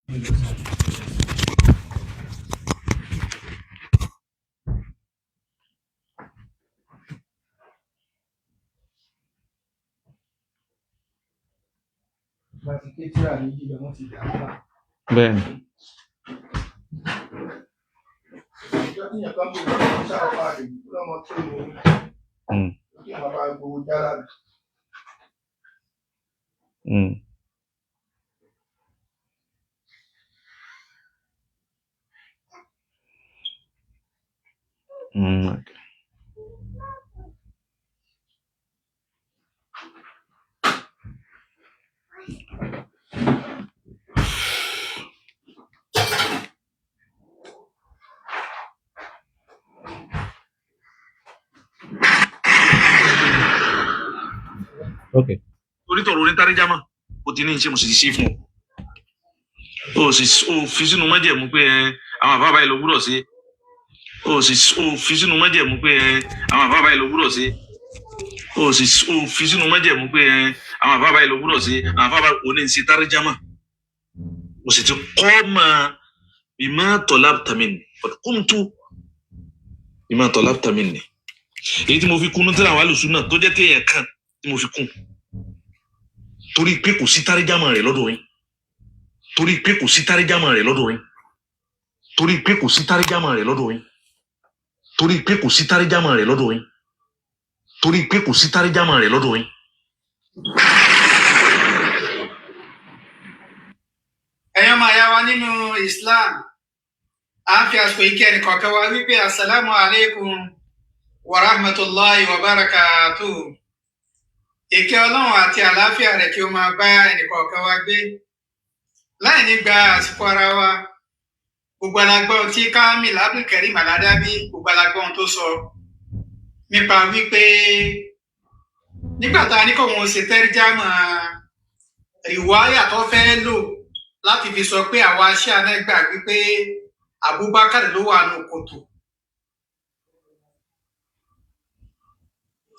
Bá ti ké tíra méjì lọ, wọ́n ti dà á bá. Bẹ́ẹ̀ni. Ìjọ tí yẹn kan bí wọ́n ṣàfà rẹ̀ lọ́mọ tó ní kí wọ́n bá gbowó jára rẹ̀. Okay. Okay. Torí tọrọ onítàríjàmà ó ti ní ṣe, mo sì ti ṣe fún ọ, ó sì ó fi sínú májẹ̀mú pé ẹ àwọn àbá báyìí ló gbúdọ̀ ṣe, ó sì ó fi sínú májẹ̀mú pé ẹ àwọn àbá báyìí ló gbúdọ̀ ṣe, ó sì ó fi sínú májẹ̀mú pé ẹ àwọn àbá báyìí ló gbúdọ̀ ṣe, àwọn àbá báyìí ò ní ṣe táríjàmà. Mo sì ti kọ́ ma bima talabta minni, qad qumtu bima talabta minni. Èyí tí mo fi kúnú tí àwọn alùsùn náà tó jẹ́ téèyàn kan tí mo fi kún, torí pé kò sí táríjàmà rẹ̀ lọ́dọ̀ yín, torí pé kò sí táríjàmà rẹ̀ lọ́dọ̀ yín, torí pé kò sí táríjàmà rẹ̀ lọ́dọ̀ yín, torí pé kò sí táríjàmà rẹ̀ lọ́dọ̀ yín, torí pé kò sí táríjàmà rẹ̀ lọ́dọ̀ yín. Ẹ̀yin ọmọ ìyá wa nínú Islam, à ń fi àsìkò yìí kí ẹnìkọ̀ọ̀kan wa wípé asalaamu aleykum wa rahmatulahi wa barakatuh. Ìkẹ́ Ọlọ́run àti àlàáfíà rẹ̀ kí ó máa bá ẹnìkọ̀ọ̀kan wa gbé. Láì ní gba àsìkò ara wa, gbogbo alágbọ́n tí Kamil Abdulkareem Aladabi, gbogbo alágbọ́n tó sọ nípa wípé nígbà tá a ní kóun ṣe tẹ́rìjámọ̀ rìwáyà tó fẹ́ lò láti fi sọ pé àwa ṣíà náà gbà wípé Abubakar ló wà nù kòtò.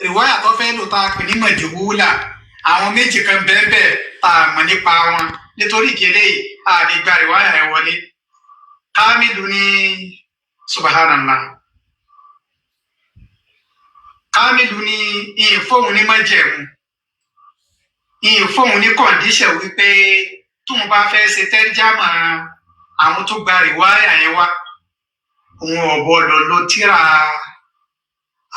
Rìwáyà tó fẹ́ lò tá a pè ní mọ̀jìwúlà, àwọn méjì kan bẹ́ẹ̀ tá a mọ̀ nípa wọn, nítorí ìdílé yìí a lè gba rìwáyà rẹ̀ wọlé. Kamilu ní subhanallah, Kamilu ní ìyìn fóun ní májẹ̀mú, ìyìn fóun ní kọ̀ǹdíṣẹ̀ wípé tóun bá fẹ́ ṣe tẹ́rìjámà àwọn tó gba rìwáyà yẹn wá, òun ò gbọ́dọ̀ lo tíra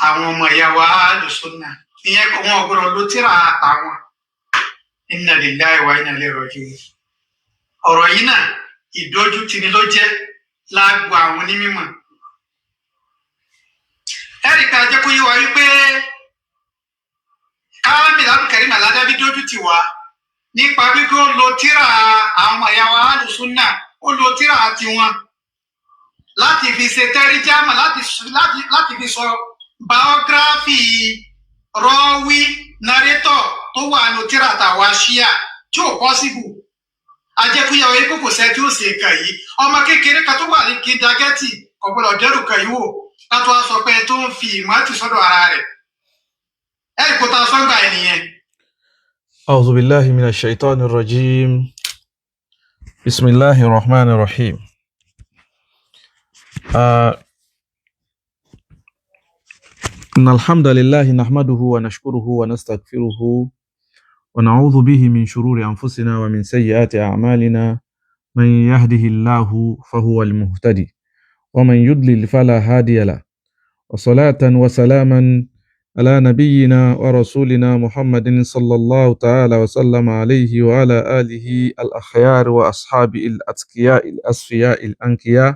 àwọn ọmọ ìyá wa alùsùnà, ìyẹn kò wọn ò gbọ́dọ̀ lo tíra àtàwọn. Inna lillahi wa inna ilaihi raji'un. Ọ̀rọ̀ yìí náà ìdójútini ló jẹ́ lágbo àwọn onímọ̀. Ẹ̀rí pé ajẹ́ kó yé wa wípé Kamil Abdulkareem Aladabi dójú tì wá nípa wípé ó lo tíra àwọn ọmọ ìyá wa alùsùnà, ó lo tíra tiwọn láti fi ṣe tẹ́ríjámà, láti fi sọ biography rọ́wí narrator tó wà ní tíra tàwa ṣíà tí ò possible. Ajẹ́kúyàwó yìí kò sẹ́ tí ó ṣe kàn yìí, ọmọ kékeré kan tó wà ní kindagẹ́tì kò gbọ́dọ̀ dẹ́rù kàn yìí wò, ká tó wá sọ pé tó ń fi ìmọ̀tì sọ́dọ̀ ara rẹ̀. Ẹ̀rí kò ta sọ́gbà ẹ̀ nìyẹn. أعوذ بالله من الشيطان الرجيم. بسم الله الرحمن الرحيم. إن الحمد لله نحمده ونشكره ونستغفره ونعوذ به من شرور أنفسنا ومن سيئات أعمالنا، من يهده الله فهو المهتدي ومن يضلل فلا هادي له، وصلاة وسلاما على نبينا ورسولنا محمد صلى الله تعالى وسلم عليه وعلى آله الأخيار وأصحابه الأتقياء الأصفياء الأنقياء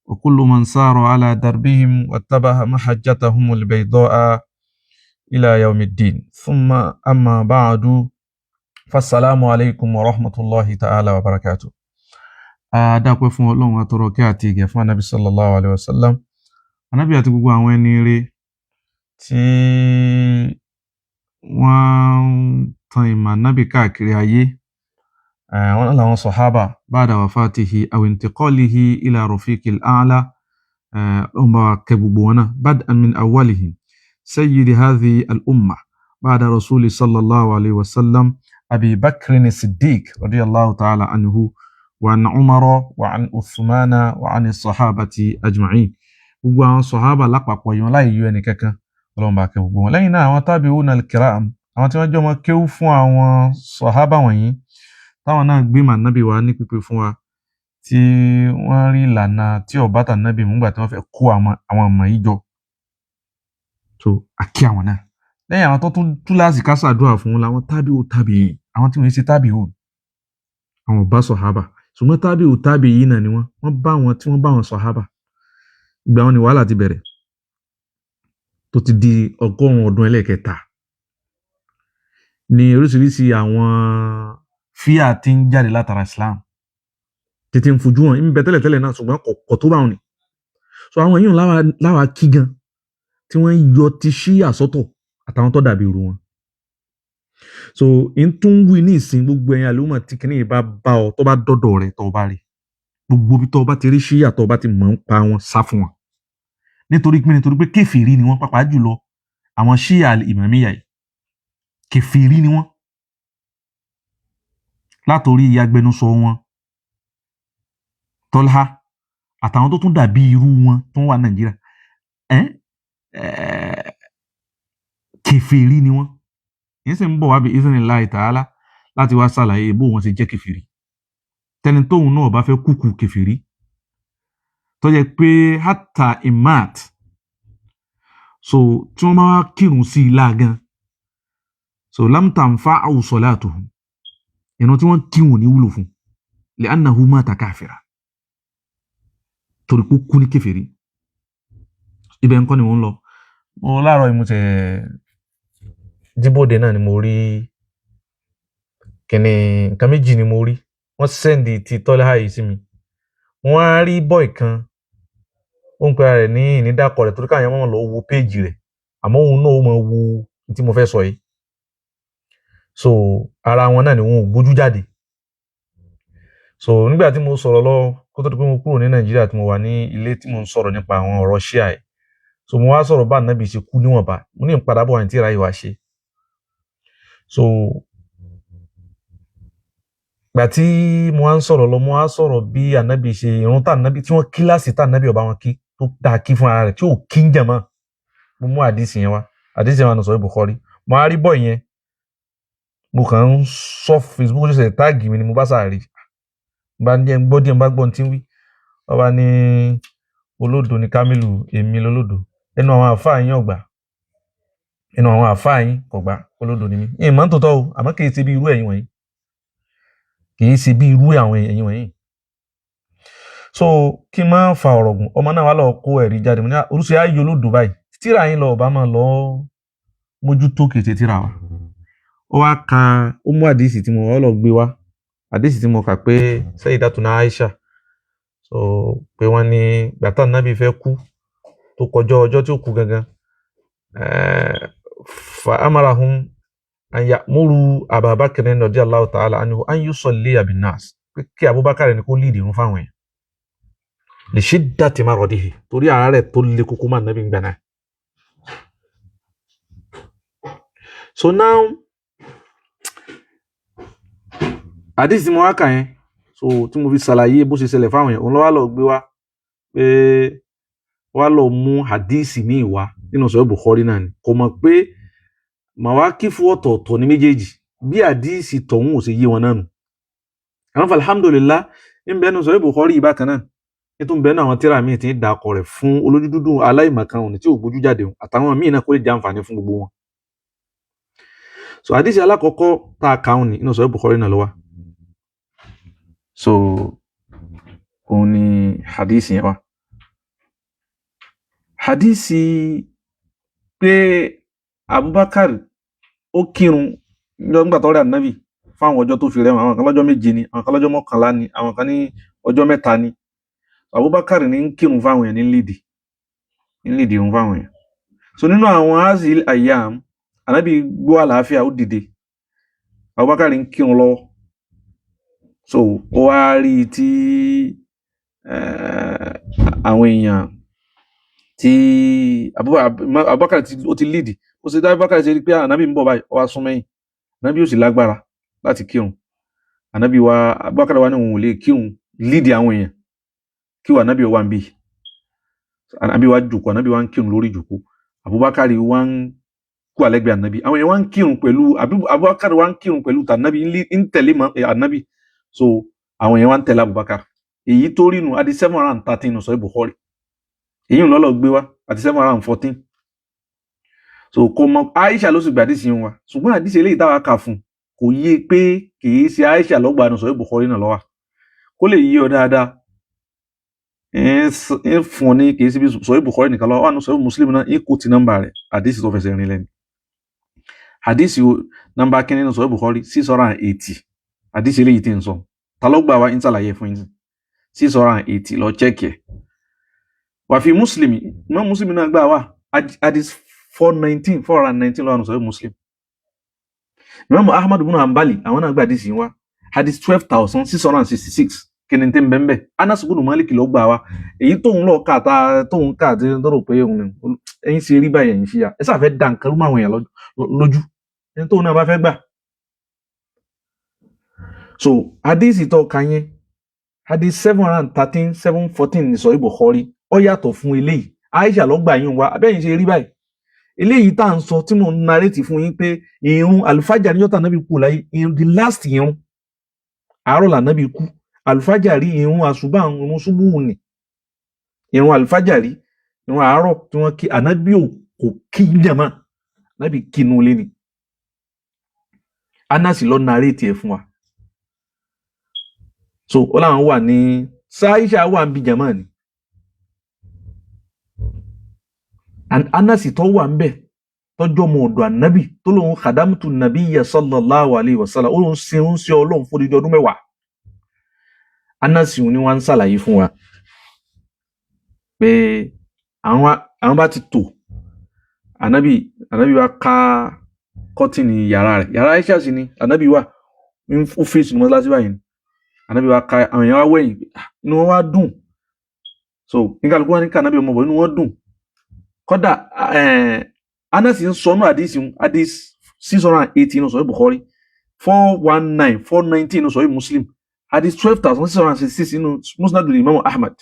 وكل من سار على دربهم واتبع محجتهم البيضاء إلى يوم الدين. ثم أما بعد، فالسلام عليكم ورحمة الله تعالى وبركاته. A dápẹ́ fún Ọlọ́run, atọrọ kí àti ìgẹ̀ fún Anabi sallallahu alayhi wa sallam, Anabi àti gbogbo àwọn ẹni ire tí wọ́n ń tan ìmọ̀ Anabi káàkiri ayé, wọ́n làwọn sọ̀hábà ba'da wafatihi aw intiqalihi ila rafiqil a'la. Ọlọ́run bá wa kẹ́ gbogbo wọn náà, bad'an min awwalihim sayyidi hadhihi al-umma ba'da rasuli sallallahu alayhi wa sallam Abi Bakrin Siddiq radiyallahu ta'ala anhu. wa an Umara wa an Uthmana wa an sahabati ajma'in. Gbogbo àwọn sọ̀hábà lápapọ̀ yìí wọn láì yọ ẹnì kankan, Ọlọ́run bá kẹ́ gbogbo wọn. Lẹ́yìn náà, àwọn tabi'una al-kiram, àwọn tí wọ́n jọ mọ kéwú fún àwọn sọ̀hábà wọ̀nyí, táwọn náà gbé mànábì wa ní pípé fún wa, tí wọ́n rí ìlànà tí ọba tànábì mú gbà tí wọ́n fẹ́ kó àwọn ọmọ yìí jọ, so àkí àwọn náà. Lẹ́yìn àwọn tó tún túláàsì ká ṣàdúrà fún wọn làwọn tábìlì tábìlì, àwọn tí wọ́n ṣe tábìlì, àwọn ò bá sọ̀hábà, ṣùgbọ́n tábìlì tábìlì yìí náà ni wọ́n bá wọn tí wọ́n bá wọn sọ̀hábà. Ìgbà wọn ni wàhálà ti bẹ̀rẹ̀ tó ti di 100 ọdún ẹlẹ́ẹ̀kẹta ni oríṣiríṣi àwọn fíà ti ń jáde látara Islam tètè ń fojú hàn ń bẹ tẹ́lẹ̀tẹ́lẹ̀ náà, ṣùgbọ́n kò tó bá wọn ni. So àwọn yìí láwa kí gan tí wọ́n ń yọ ti ṣíyà sọ́tọ̀ àtàwọn tó dàbí irú wọn. So n tún wí ní ìsìn, gbogbo ẹ̀yin àlùmọ̀ tí kìnìún yìí bá bá ọ, tó bá dọ́dọ̀ rẹ̀, tó bá rí gbogbo bí tó bá ti rí ṣíyà, tó bá ti mọ̀ ń pa wọn, sá fún wọn. Nítorí pé kèfèrí ni wọ́n, pàápàá jùlọ àwọn ṣíyà ìmàmíyà yìí kèfèrí ni wọ́n. Látòrí agbẹnusọ wọn Tọ́lá àtàwọn tó tún dàbí irú wọn tó wà Nàìjíríà, kèfèrí ni wọ́n. Yìí sì ń bọ̀ wá bí iznillahi ta'ala láti wá ṣàlàyé bó wọn ṣe jẹ́ kèfèrí. Tẹni tóun náà bá fẹ́ kúkú kèfèrí, tó jẹ́ pé hatta imat, so tí wọ́n bá wá kírun sí i láàgán, so lam tanfa'u salatuhum, ìrun tí wọ́n kírun ní wúlò fún, li'annahu mata kafira, torí pé ó kú ní kèfèrí. Ibẹ̀ ńkọ́ ni mò ń lọ. Mo láàárọ̀ yìí mo tẹ̀ jíbòde náà ni mo rí kíni nǹkan méjì ni mo rí. Wọ́n sẹ́ndì ti Tọ́lá yìí sí mi. Wọ́n á rí bọ́ì kan, ó ń pera rẹ̀ ní ìnídàkọ̀ rẹ̀ torí káwọn èèyàn lọ wo péèjì rẹ̀, àmọ́ òun náà ó máa wo tí mo fẹ́ sọ yìí. So ara wọn náà ni wọn ò gbójú jáde. So nígbà tí mo sọ̀rọ̀ lọ kó tó di pé mo kúrò ní Nàìjíríà tí mo wà ní ilé tí mo ń sọ̀rọ̀ nípa àwọn ọ̀rọ̀ ṣíà yìí, so mo wá sọ̀rọ̀ bá Ànábì ṣe kú níwọ̀nba, mo ní ìpadàbọ̀ àǹtí ìráyè wá ṣe. So gbà tí mo wá ń sọ̀rọ̀ lọ, mo wá sọ̀rọ̀ bí Ànábì ṣe ìrun tá Ànábì tí wọ́n kíláàsì tá Ànábì ọba wọn kí tó dáa kí fún ara rẹ̀ tí ò kí ń jẹ̀mọ́. Mo mú àdìsí yẹn wá, àdìsí yẹn wà ní sọ̀rọ̀ Bukhari. Mo á rí bọ̀ yẹn, mo kàn ń sọ Facebook ṣẹ̀ṣẹ̀ táàgì mi ni mo bá sàárì bá ní ẹ̀ ń gbọ́ díẹ̀, ń bá gbọ́ tí ń wí. Wọ́n bá ní olódo ní Kamilu, èmi lolódo, ẹnu àwọn àáfàá yín ọ̀gbà, ẹnu àwọn àáfàá yín kọ̀gbà, olódo ni mí. Ìmọ̀ ń tòótọ́ o, àmọ́ kì í ṣe bí irú ẹ̀yin wọ̀nyí, kì í ṣe bí irú àwọn ẹ̀yin wọ̀nyí. So kí n má fa ọ̀rọ̀ gùn, ọmọ náà wà lọ kó ẹ̀rí jáde. Mo ní orúṣe ayé olódo báyìí, tíra yín lọ ọba máa lọ mójútó kì í ṣe tíra wa. Ó wá ka, ó mú àdìsí tí mo wá lọ gbé wá, àdìsí tí mo kà pé Sayyidatuna Aisha, so pé wọ́n ní gbàtà nábì fẹ́ kú tó kọjá ọjọ́ tí ó kú gangan, fa amarahum an ya'muru Ababakar radiyallahu ta'ala anhu an yusalliya bin-nas, pé kí Abubakar ní kó líìdì irun fáwọn èèyàn, li shiddati maradihi, torí àárẹ̀ tó le kókó máa nábì ń gbà náà. So now àdìsí tí mo wá kà yẹn, so tí mo fi ṣàlàyé bó ṣe ṣẹlẹ̀ fáwọn èèyàn, òun ló wá lọ gbé wá pé wá lọ mú àdìsí míì wá nínú sọ̀rọ̀ Bukhari náà ni. Kò mọ̀ pé màwákìfù ọ̀tọ̀ọ̀tọ̀ ní méjèèjì, bí àdìsí tọ̀hún ò ṣe yé wọn náà nù. Àwọn alhamdulillah ń bẹnu sọ̀rọ̀ Bukhari yìí bákan náà, nítorí bẹ́ẹ̀ náà àwọn tíra míì ti ń dàkọ̀ rẹ̀ fún olójú dúdú aláìmọ̀kan òní tí ò gbójú jáde òun àtàwọn míì náà kó lè jẹ́ àǹfààní fún gbogbo wọn. So àdìsí alákọ̀ọ́kọ́ tá a kà òun ní inú sọ̀rọ̀ Bukhari náà ló wà. So òun ni hadisi yẹn wá. Hadisi pé Abubakar ó kírun nígbà tó rí Ànábì fáwọn ọjọ́ tó fi rẹwọ̀n, àwọn kan lọ́jọ́ 7 ni, àwọn kan lọ́jọ́ 11 ni, àwọn kan ní ọjọ́ 3 ni. Abubakar ní ń kírun fáwọn èèyàn, ní lídì irun fáwọn èèyàn. So nínú àwọn azil ayam, Ànábì gbọ́ àlàáfíà, ó dìde, Abubakar ń kírun lọ́wọ́. So ó wá rí tí àwọn èèyàn tí Abubakar ó ti lídì, ó sì dá Abubakar ṣe rí pé Ànábì ń bọ̀ báyìí, ó wá sún mẹ́yìn. Ànábì ó sì lágbára láti kírun. Anabi wa Abubakar wa ní òun ò lè kírun lídìí àwọn èèyàn kí wà anabi wa ń bì. Anabi wa jòkó, anabi wa ń kírun lórí jòkó, Abubakar wa ń kú àlẹ́gbẹ̀ẹ́ anabi, àwọn èèyàn wa ń kírun pẹ̀lú Abubakar wa ń kírun pẹ̀lú tànàbí ń tẹ̀lé anabi. So àwọn èèyàn wa ń tẹ̀lé Abubakar. Èyí tó rí nu adi 713 sọ Bukhari, èyí ń lọ́lọ́ gbé wá àti 714. So kò mọ Aisha ló sì gbà àdìsí wa, ṣùgbọ́n àdìsí eléyìí táwa kà fún kò yé pé kì í ṣe Aisha lọ́gbà nù sọ Bukhari náà lọ́wọ́. Kó lè yí ọ dáadáa, ń fún ọ ní kì í ṣe bí sọ Bukhari nìkan lọ́wọ́, wà nù sọ Muslim náà, ń kó ti nọ́mbà rẹ̀, àdìsí tó fẹsẹ̀ rìn lẹ́nu. Àdìsí nọ́mbà kínní nù sọ Bukhari 680, àdìsí eléyìí tí ń sọ ta ló gbà wá ń ṣàlàyé fún yín 680, lọ chẹ́kì ẹ̀. Wà fi Muslim, mọ́ Muslim náà gbà wá àdìsí 419, 419 lọ́wọ́ nù sọ Muslim. Imam Ahmad ibn Hanbali àwọn náà gba àdìsí wa, hadith 12,666. Kí ni tí ń bẹ́ẹ̀ bẹ́ẹ̀? Anas ibn Malik ló gbà wá. Èyí tóun lọ kà tá tóun kà tí tó rò pé òun ẹ̀yin ṣe rí báyìí, ẹ̀yin ṣe yà ẹ sáfẹ́ da nǹkan rú mọ́ àwọn èèyàn lójú ẹni tóun náà bá fẹ́ gbà. So hadith tó ka yẹn, hadith 713, 714 ní sọ Bukhari, ó yàtọ̀ fún eléyìí. Aisha ló gbà yín wá abẹ́yìn ṣe rí báyìí. Eléyìí tá à ń sọ tí mò ń narrate fún yín pé irun àlùfájà níjọ́ tá ànábì kú láyé, irun the last irun àárọ̀ lànábì kú, àlùfájà rí irun àṣùbà, irun ṣubú ni irun àlùfájà rí, irun àárọ̀ tí wọ́n kí ànábì ò kò kí jàmá, ànábì kínú ilé ni. Anasi ló narrate ẹ̀ fún wa. So ó láwọn wà ní sáíṣà wà ń bi jàmá ni. And Anasi tó wà ń bẹ̀ tọ́jú ọmọ ọ̀dọ̀ ànábì tó lóun khadamtu nabiyya sallallahu alayhi wa sallam, ó lóun ṣe ń ṣe ọlọ́run fún odidi ọdún 10. Anasi ni wọ́n ń ṣàlàyé fún wa pé àwọn bá ti tò, ànábì wa ká kọ́tìnì yàrá rẹ̀, yàrá Aisha sì ni ànábì wà ó fèsì ní mọ́sálásí báyìí ni. Ànábì wa ká, àwọn èèyàn wá wẹ̀yìn, inú wọn wá dùn. So nígbà wọn ní ká ànábì ọmọ bọ̀, inú wọn dùn. Kódà Anasi ń sọ nù àdìsí àdìs 680 nù sọ Bukhari, 419, 419 nù sọ Muslim, àdìs 12,666 nínú Musnad Imam Ahmad.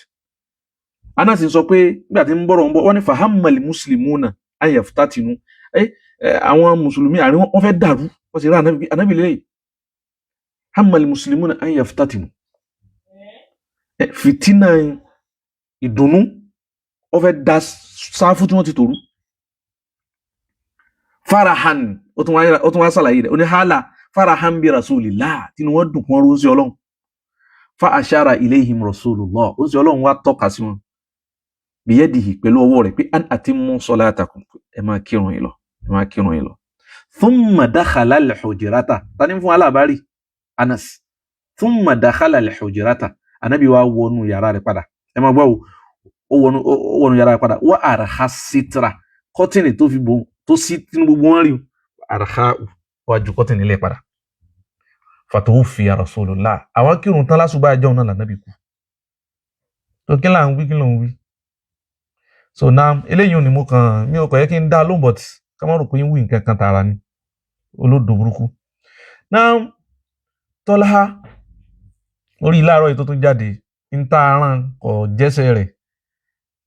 Anasi ń sọ pé nígbà tí ń bọ̀rọ̀ ń bọ̀ wọ́n ní fahammal muslimuna an yaftatinu, àwọn mùsùlùmí àárín wọn fẹ́ dàrú, wọ́n sì rí ànábì lélẹ́yìí. Hammal muslimuna an yaftatinu, fìtínà ìdùnnú wọ́n fẹ́ da sáfù tí wọ́n ti tòrú. Farahan, ó tún wá ṣàlàyé rẹ̀, ó ní hálà farahan bi rasulillah, tí wọ́n dùn kún ọrùn sí ọlọ́run. Fa ashara ilayhim rasulullah, ó sì ọlọ́run wá tọ́ka sí wọn biyadihi pẹ̀lú ọwọ́ rẹ̀ pé an atimmu salatakum, ẹ máa kírun yìí lọ, ẹ máa kírun yìí lọ. Thumma dakhala al-hujrata, tani fún alábàárì Anas. Thumma dakhala al-hujrata, anabi wa wọnú yàrá rẹ̀ padà, ẹ máa gbọ́ ó wọnú yàrá rẹ̀ padà, wa arha sitra, kọ́tìnì tó fi bò tó sí tínú gbogbo wọn rí arha wájú kọ́tìnì lẹ̀ padà. Fatuwuffiya rasulullah, àwọn kírun tán lásùbà àjọ náà lànàbì kú. Tó kí là ń wí, kí ló ń wí? So now eléyìí ò ní mo kàn mi ò kàn yẹ kí n dá lóhùn, but ká má rò pé ń wí nǹkan kan tààrà ni olódò burúkú. Now Tọ́lá orí láàárọ̀ yìí tó tún jáde ń tá aràn kò jẹ́sẹ̀ rẹ̀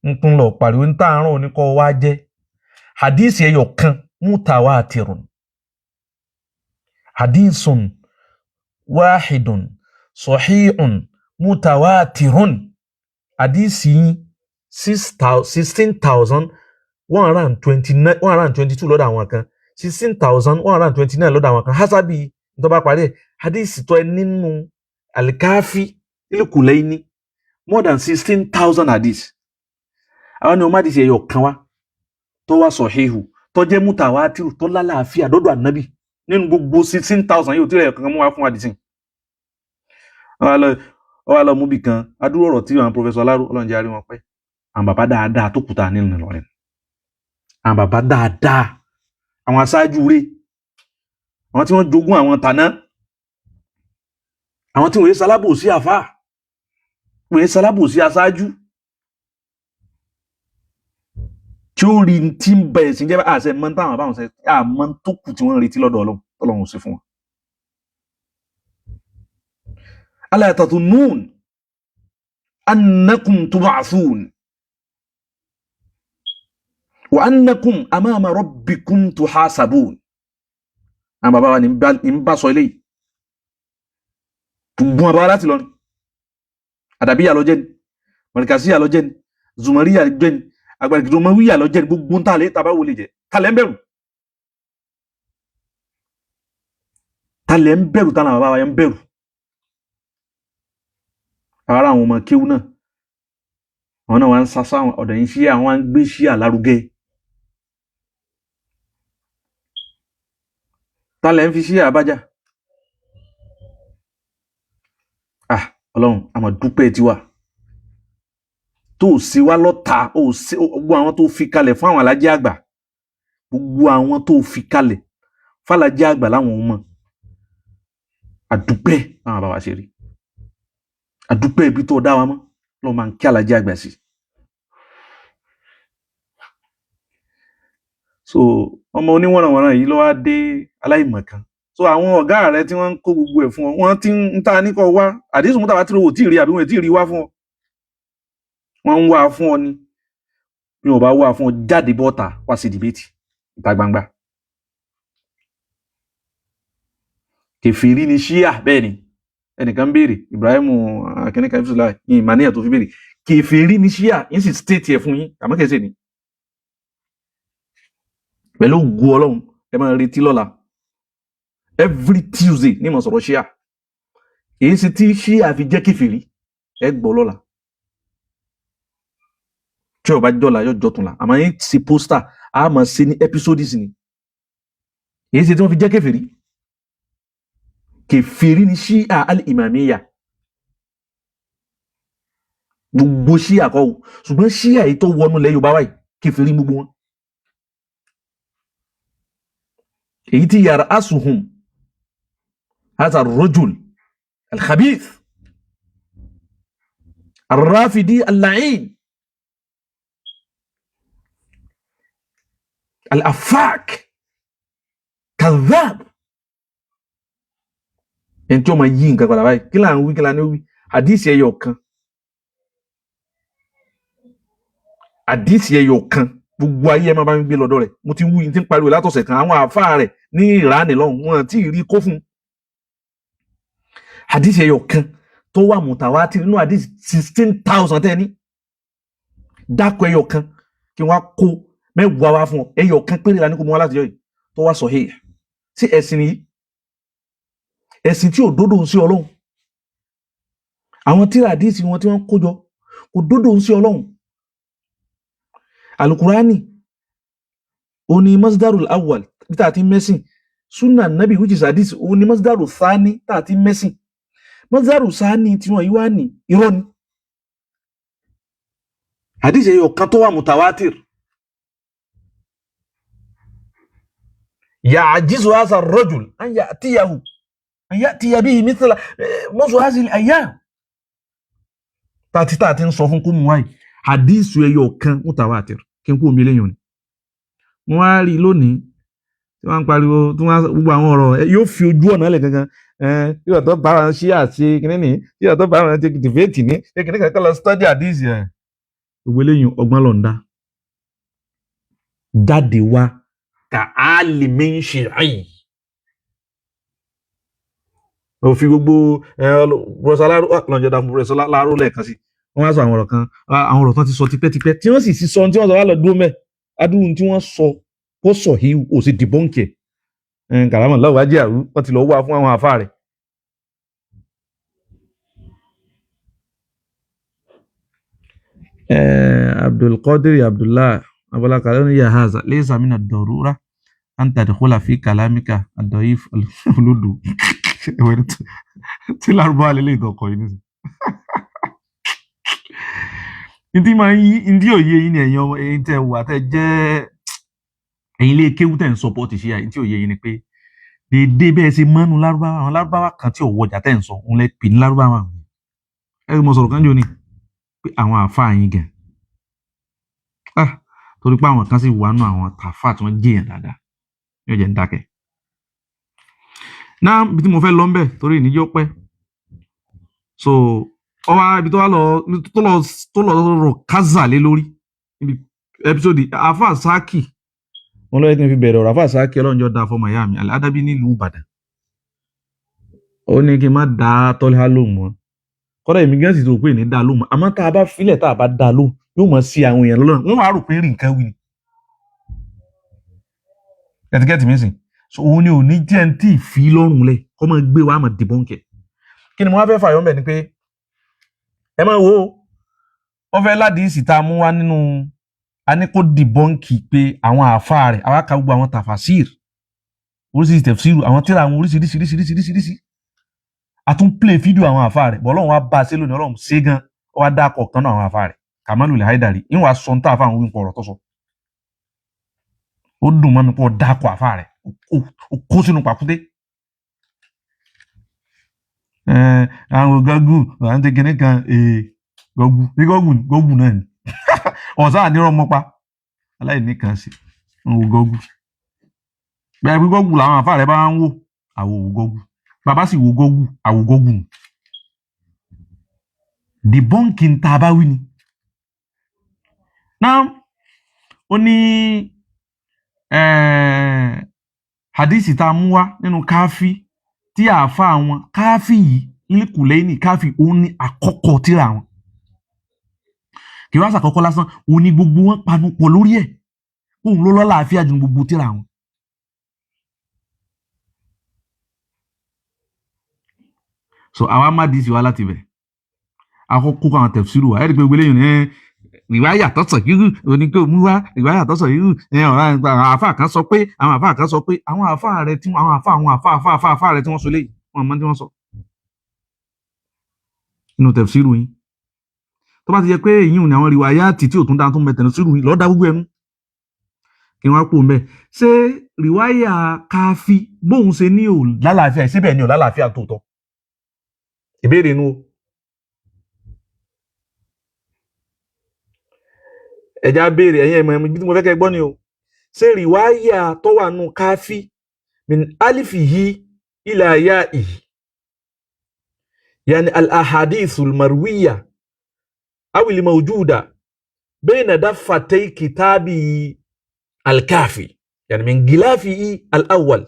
ń tún lọ pariwo ń tá aràn òní kọ́ wá jẹ́ hadisi ẹyọ kan mutawatirun hadisun wahidun sahihun mutawatirun, hadisi yín 16,129, 122 lọ́dọ̀ àwọn kan, 16,129 lọ́dọ̀ àwọn kan, hasabi tó bá parí ẹ̀. Hadisi tó ẹ nínú alikafi ilkulaini more than 16,000 hadith, àwọn ni wọ́n má hadisi ẹyọ kan wá tó wá sọ̀híhù tó jẹ́ mutawatiru tó lálàáfíà dọ́dọ̀ ànábì nínú gbogbo 16,000 yóò tí rẹ̀ kankan mú wá fún hadisi. Wọ́n wá lọ mú bì kan adúrò ọ̀rọ̀ tí àwọn professor Aláró, Ọlọ́run jẹ́ àrí wọn pẹ́, àwọn bàbá dáadáa tó kùtà nínú Ìlọrin, àwọn bàbá dáadáa, àwọn aṣáájú rẹ̀, àwọn tí wọ́n jogún àwọn tàná, àwọn tí wọ́n yé salábòsí àfáà, wọ́n yé salábòsí aṣáájú, tí ó rí tí ń bẹ̀rẹ̀ sí jẹ́ àṣẹ mọ́ táwọn àbáwọn ṣe àmọ́ tó kù tí wọ́n ń retí lọ́dọ̀ Ọlọ́run Ọlọ́run ò sí fún wọn. Ala tadhunnun annakum tub'athun wa annakum amama rabbikum tuhasabun. Àwọn bàbá wa ní ń bá sọ eléyìí, gbogbo wọn bá láti lọ ni. Àdàbíyà lọ jẹ ni, mọ̀rìkàsíyà lọ jẹ ni, zùmọ̀ríyà jẹ ni, agbàgbọ́mọwíyà lọ jẹ ni, gbogbo ń tàlẹ́ tàbá wọlé jẹ. Tàlẹ́ ń bẹ̀rù, tàlẹ́ ń bẹ̀rù, tàlẹ́ bàbá wa yẹn ń bẹ̀rù. Ara àwọn ọmọ kéwú náà, àwọn náà wà ń sasá ọ̀dọ̀ yìí ṣíà, àwọn ń gbé ṣíà lárugẹ. Tàlẹ́ ń fi ṣíà bájà. Ah, Ọlọ́run, a máa dúpẹ́ tiwa tó sì wá lọ́ta. Gbogbo àwọn tó fi kalẹ̀ fún àwọn alájẹ́ àgbà, gbogbo àwọn tó fi kalẹ̀ fàlàjẹ́ àgbà láwọn ọmọ, àdúpẹ́ àwọn bàbá ṣe rí, àdúpẹ́ ibi tó dá wa mọ́ lọ́ọ́ máa ń kí alájẹ́ àgbà sí. So ọmọ oníwọ̀nranwọ̀nran yìí ló wá dé aláìmọ̀kan. So àwọn ọ̀gá rẹ tí wọ́n ń kó gbogbo ẹ̀ fún ọ, wọ́n ti ń ta ní kọ́ wá àdísùn mọ́tàbá tí ò tí ì rí, àbí wọn ò tí ì rí wá fún ọ, wọ́n ń wá fún ọ ni. Bí wọn bá wá fún ọ, jáde bọ́ta wá sí dìbẹ́tì ìta gbangba. Kèfèrí ni ṣíà, bẹ́ẹ̀ ni ẹnìkan ń béèrè, Ibrahim akínníkan ìfúsùlá ní ìmàníyà tó fi béèrè. Kèfèrí ni ṣíà, yín sì stéètì ẹ̀ fún yín, àmọ́ kèsè ni pẹ̀lú ògo Ọlọ́run. Ẹ máa retí lọ́la, every Tuesday ní mo sọ̀rọ̀ ṣíà, èyí sì tí ṣíà fi jẹ́ kèfèrí, ẹ gbọ́ lọ́la. Tí ó bá jọ́la yóò jọ́túnla, àmọ́ yín ṣe pósítà, a máa ṣe ní episodes ni. Èyí sì tí wọ́n fi jẹ́ kèfèrí. Kèfèrí ni ṣíà al-imamiyya, gbogbo ṣíà kọ́ o, ṣùgbọ́n ṣíà yìí tó wọnú ilẹ̀ Yorùbá wáyé, kèfèrí gbogbo wọn. Èyí tí yàrá asuhum haza rojul alkhabith arrafidi allahin alafak kadhab, ẹni tí ó máa yí nǹkan padà báyìí. Kí là ń wí, kí là ń wí? Àdìsí ẹyọ kan, àdìsí ẹyọ kan, gbogbo ayé ẹ máa bá mi gbé lọ́dọ̀ rẹ̀. Mo ti wí, ti ń pariwo látọ̀sẹ̀ kan, àwọn àáfàá rẹ̀ ní ìránì lọ́hùn wọn tí ì rí kó fún un. Àdìsí ẹyọ kan tó wà mùtàwátì nínú àdìsí 16,000 tẹ́ ní dákọ̀ ẹyọ kan kí wọ́n á kó mẹ́wàá wá fún ọ. Ẹyọ kan péré la ní kó mú wá láti yọ yìí tó wá sahih. Sí ẹ̀sìn yìí, ẹ̀sìn tí ò dódò ń sí Ọlọ́run, àwọn tíra àdìsí wọn tí wọ́n kó jọ kò dódò ń sí Ọlọ́run. Alukurani ó ní masdarul awwal tá a ti mẹ́sìn, sunna nabi which is hadith ó ní masdaru thani tá a ti mẹ́sìn. Masdaru thani tí wọ́n yí wá ní irọ́ ni. Hadith ẹyọ kan tó wà mutawatir, ya'jizu hadha ar-rajul an ya'tiyahu an ya'tiya bihi mithla mọ́sù hadhihi al-ayyam. Tàti ń sọ fún kó mú wáyé hadith ẹyọ kan mutawatir kí n kú omi lẹ́yìn òní. Wọ́n á rí lónìí tí wọ́n ń pariwo, tí wọ́n gbogbo àwọn ọ̀rọ̀ yóò fi ojú ọ̀nà lẹ̀ gangan. Yóò tó bá wọn ṣí àti kíní ní, yóò tó bá wọn ṣe dìbẹ́tì ní, kíní kankan lọ study hadith ẹ̀. Gbogbo eléyìí ọgbọ́n ló ń dá. Jáde wá ka alimin shi'i. Ó fi gbogbo pọfẹsọ Aláró lọ́njọ́ dá fún pọfẹsọ Aláró lẹ́ẹ̀kan sí. Wọ́n wá sọ àwọn ọ̀rọ̀ kan, àwọn ọ̀rọ̀ tán ti sọ tipẹ́tipẹ́ tí wọ́n sì ti sọ tí wọ́n sọ wá lọ dúró mẹ́ adúrú tí wọ́n sọ kó sọ yìí ò sì dìbọ́ǹkì ẹ̀ kàrámọ̀ lọ́wọ́ ajé àrú wọ́n ti lọ wá fún àwọn àfa rẹ̀. Abdulkadir Abdullah Abọlákalẹ́ ní yahaza laysa mina darura an tadkhula fi kalamika ad-da'if al-uludu. Tí lárúbáwá lélẹ́yìí tó kọ yìí nísìnyí. Ntí máa ń yí ntí òye yín ni ẹ̀yin ọmọ ẹ̀yin tẹ́ wà tẹ́ jẹ́ ẹ̀yin ilé kéwú tẹ́ ń sọpọ́tì ṣíà, ntí òye yín ni pé dédé bẹ́ẹ̀ ṣe mọ́nu lárúbáwá, àwọn lárúbáwá kan tí ò wọjà tẹ́ ń sọ òun lẹ pè ní lárúbáwá. Ẹ mọ sọ̀rọ̀ kan jò ní pé àwọn àáfàá yín gan, ah, torí pé àwọn kan sì wà nù àwọn tàfà tí wọ́n jẹ́yàn dáadáa yóò jẹ́ ń dákẹ́. Náà bí tí mo fẹ́ lọ ń bẹ̀ torí ìníjọ́ pẹ́. So ọ wá ibi tó wá lọ tó lọ rọ kaza lé lórí níbi episode Afa Saki wọn lọ́yẹ́ kí n fi bẹ̀rẹ̀ ọ̀rọ̀. Afa Saki, ọlọ́njọ́ da fọmọ ìyá mi Al-Adabi nílùú Ìbàdàn, ó ní kí n má dá Tọ́lá lóhùn mọ́. Kọ́dà èmi gẹ́sì tó pè ní dá lóhùn mọ́, àmọ́ tá a bá filẹ̀, tá a bá dá lóhùn, yóò mọ̀ sí àwọn èèyàn lọ́nà, wọ́n máa rò pé rí nǹkan wí ni. Gẹ́tìgẹ́tì mi sìn. So òun ni ò ní jẹ́ ń tí ì fi lọ́rùn lẹ̀ kọ́ máa gbé wa máa dìbọ́ǹkẹ̀. Kí ni mo wá fẹ́ fàyọ́ mbẹ̀ ni pé ẹ máa wo, wọ́n fẹ́ ládìísì tá a mú wá nínú a ní kó dìbọ́ǹkì pé àwọn àáfàá rẹ̀, àwa ka gbogbo àwọn tàfàṣìr, oríṣiríṣi tẹ̀fsíìrù, àwọn tíra, àwọn oríṣiríṣiríṣiríṣiríṣi, a tún play fídíò àwọn àáfàá rẹ̀ bọ́. Ọlọ́run wá bá a ṣe lónìí, Ọlọ́run ṣe gan, ó wá dá kọ̀ọ̀kan náà àwọn àáfàá rẹ̀, Kamalul Haidari, ìwọ̀n aṣọ ń tà fáwọn wíńpọ̀ ọ̀rọ̀ tó sọ. Ó dùn mọ́ mi pé ó dákọ̀ àáfàá rẹ̀, ó kó sínú pàkúté. Àwọn gọ́gù àwọn tí kìnnì kan, gọ́gù ní gọ́gù gọ́gù náà ni ọ̀sán àníràn mọ́pa aláìní kan sí ń wo gọ́gù. Bẹ́ẹ̀ bí gọ́gù làwọn àáfàá rẹ̀ bá ń wò, àwò wò gọ́gù, bàbá sì wo gọ́gù, àwò gọ́gù nù. Dìbọ́ǹkì ń ta bá wí ni. Náà ó ní hadisi tá a mú wá nínú káfí tí àáfàá wọn káfí yìí lílùkùlẹ́yìn káfí, òun ní àkọ́kọ́ tíra wọn, kì í wá sàkọ́kọ́ lásán, òun ní gbogbo wọn panu pọ̀ lórí ẹ̀, òun ló lọ́láàfíà ju gbogbo tíra wọn. So àwa má di tiwa láti bẹ̀ àkọ́kọ́ àwọn tẹ̀síìrù wa, ẹ̀rí pé gbogbo eléyìí ní ìwáyà tọ́sọ̀ yìí oníkó mú wá, ìwáyà tọ́sọ̀ yìí ẹ ọ̀rọ̀ àwọn àáfàá kan sọ pé, àwọn àáfàá kan sọ pé, àwọn àáfàá rẹ tí àwọn àáfàá, àwọn àáfàá àáfàá àáfàá àáfàá rẹ tí wọ́n sọ léyìí, wọn mọ tí wọ́n sọ nínú tẹ̀síìrù yín. Tó bá ti jẹ pé èyí ni àwọn rìwáyà tì tí ò tún dáa tó ń bẹ tẹ̀síìrù yín lọ́ọ́ dá gbogbo ẹnu kí wọ́n á pò ń bẹ̀. Ṣé rìwáyà káfí bóun ṣe ní ò lálàáfíà síbẹ̀ ni ò lálàáfíà tòótọ́? Ìbéèrè nu o. Ẹja béèrè ẹ̀yin ẹ̀mọ̀ ẹ̀mọ̀ tí mo fẹ́ kẹ́ gbọ́ ni o. Ṣé rìwáyà tó wà nù káfí min alifihi ila ya'ihi, yani al-ahadithu al-marwiya aw al-mawjuda bayna daffatay kitabi al-kafi, yani min gilafihi al-awwal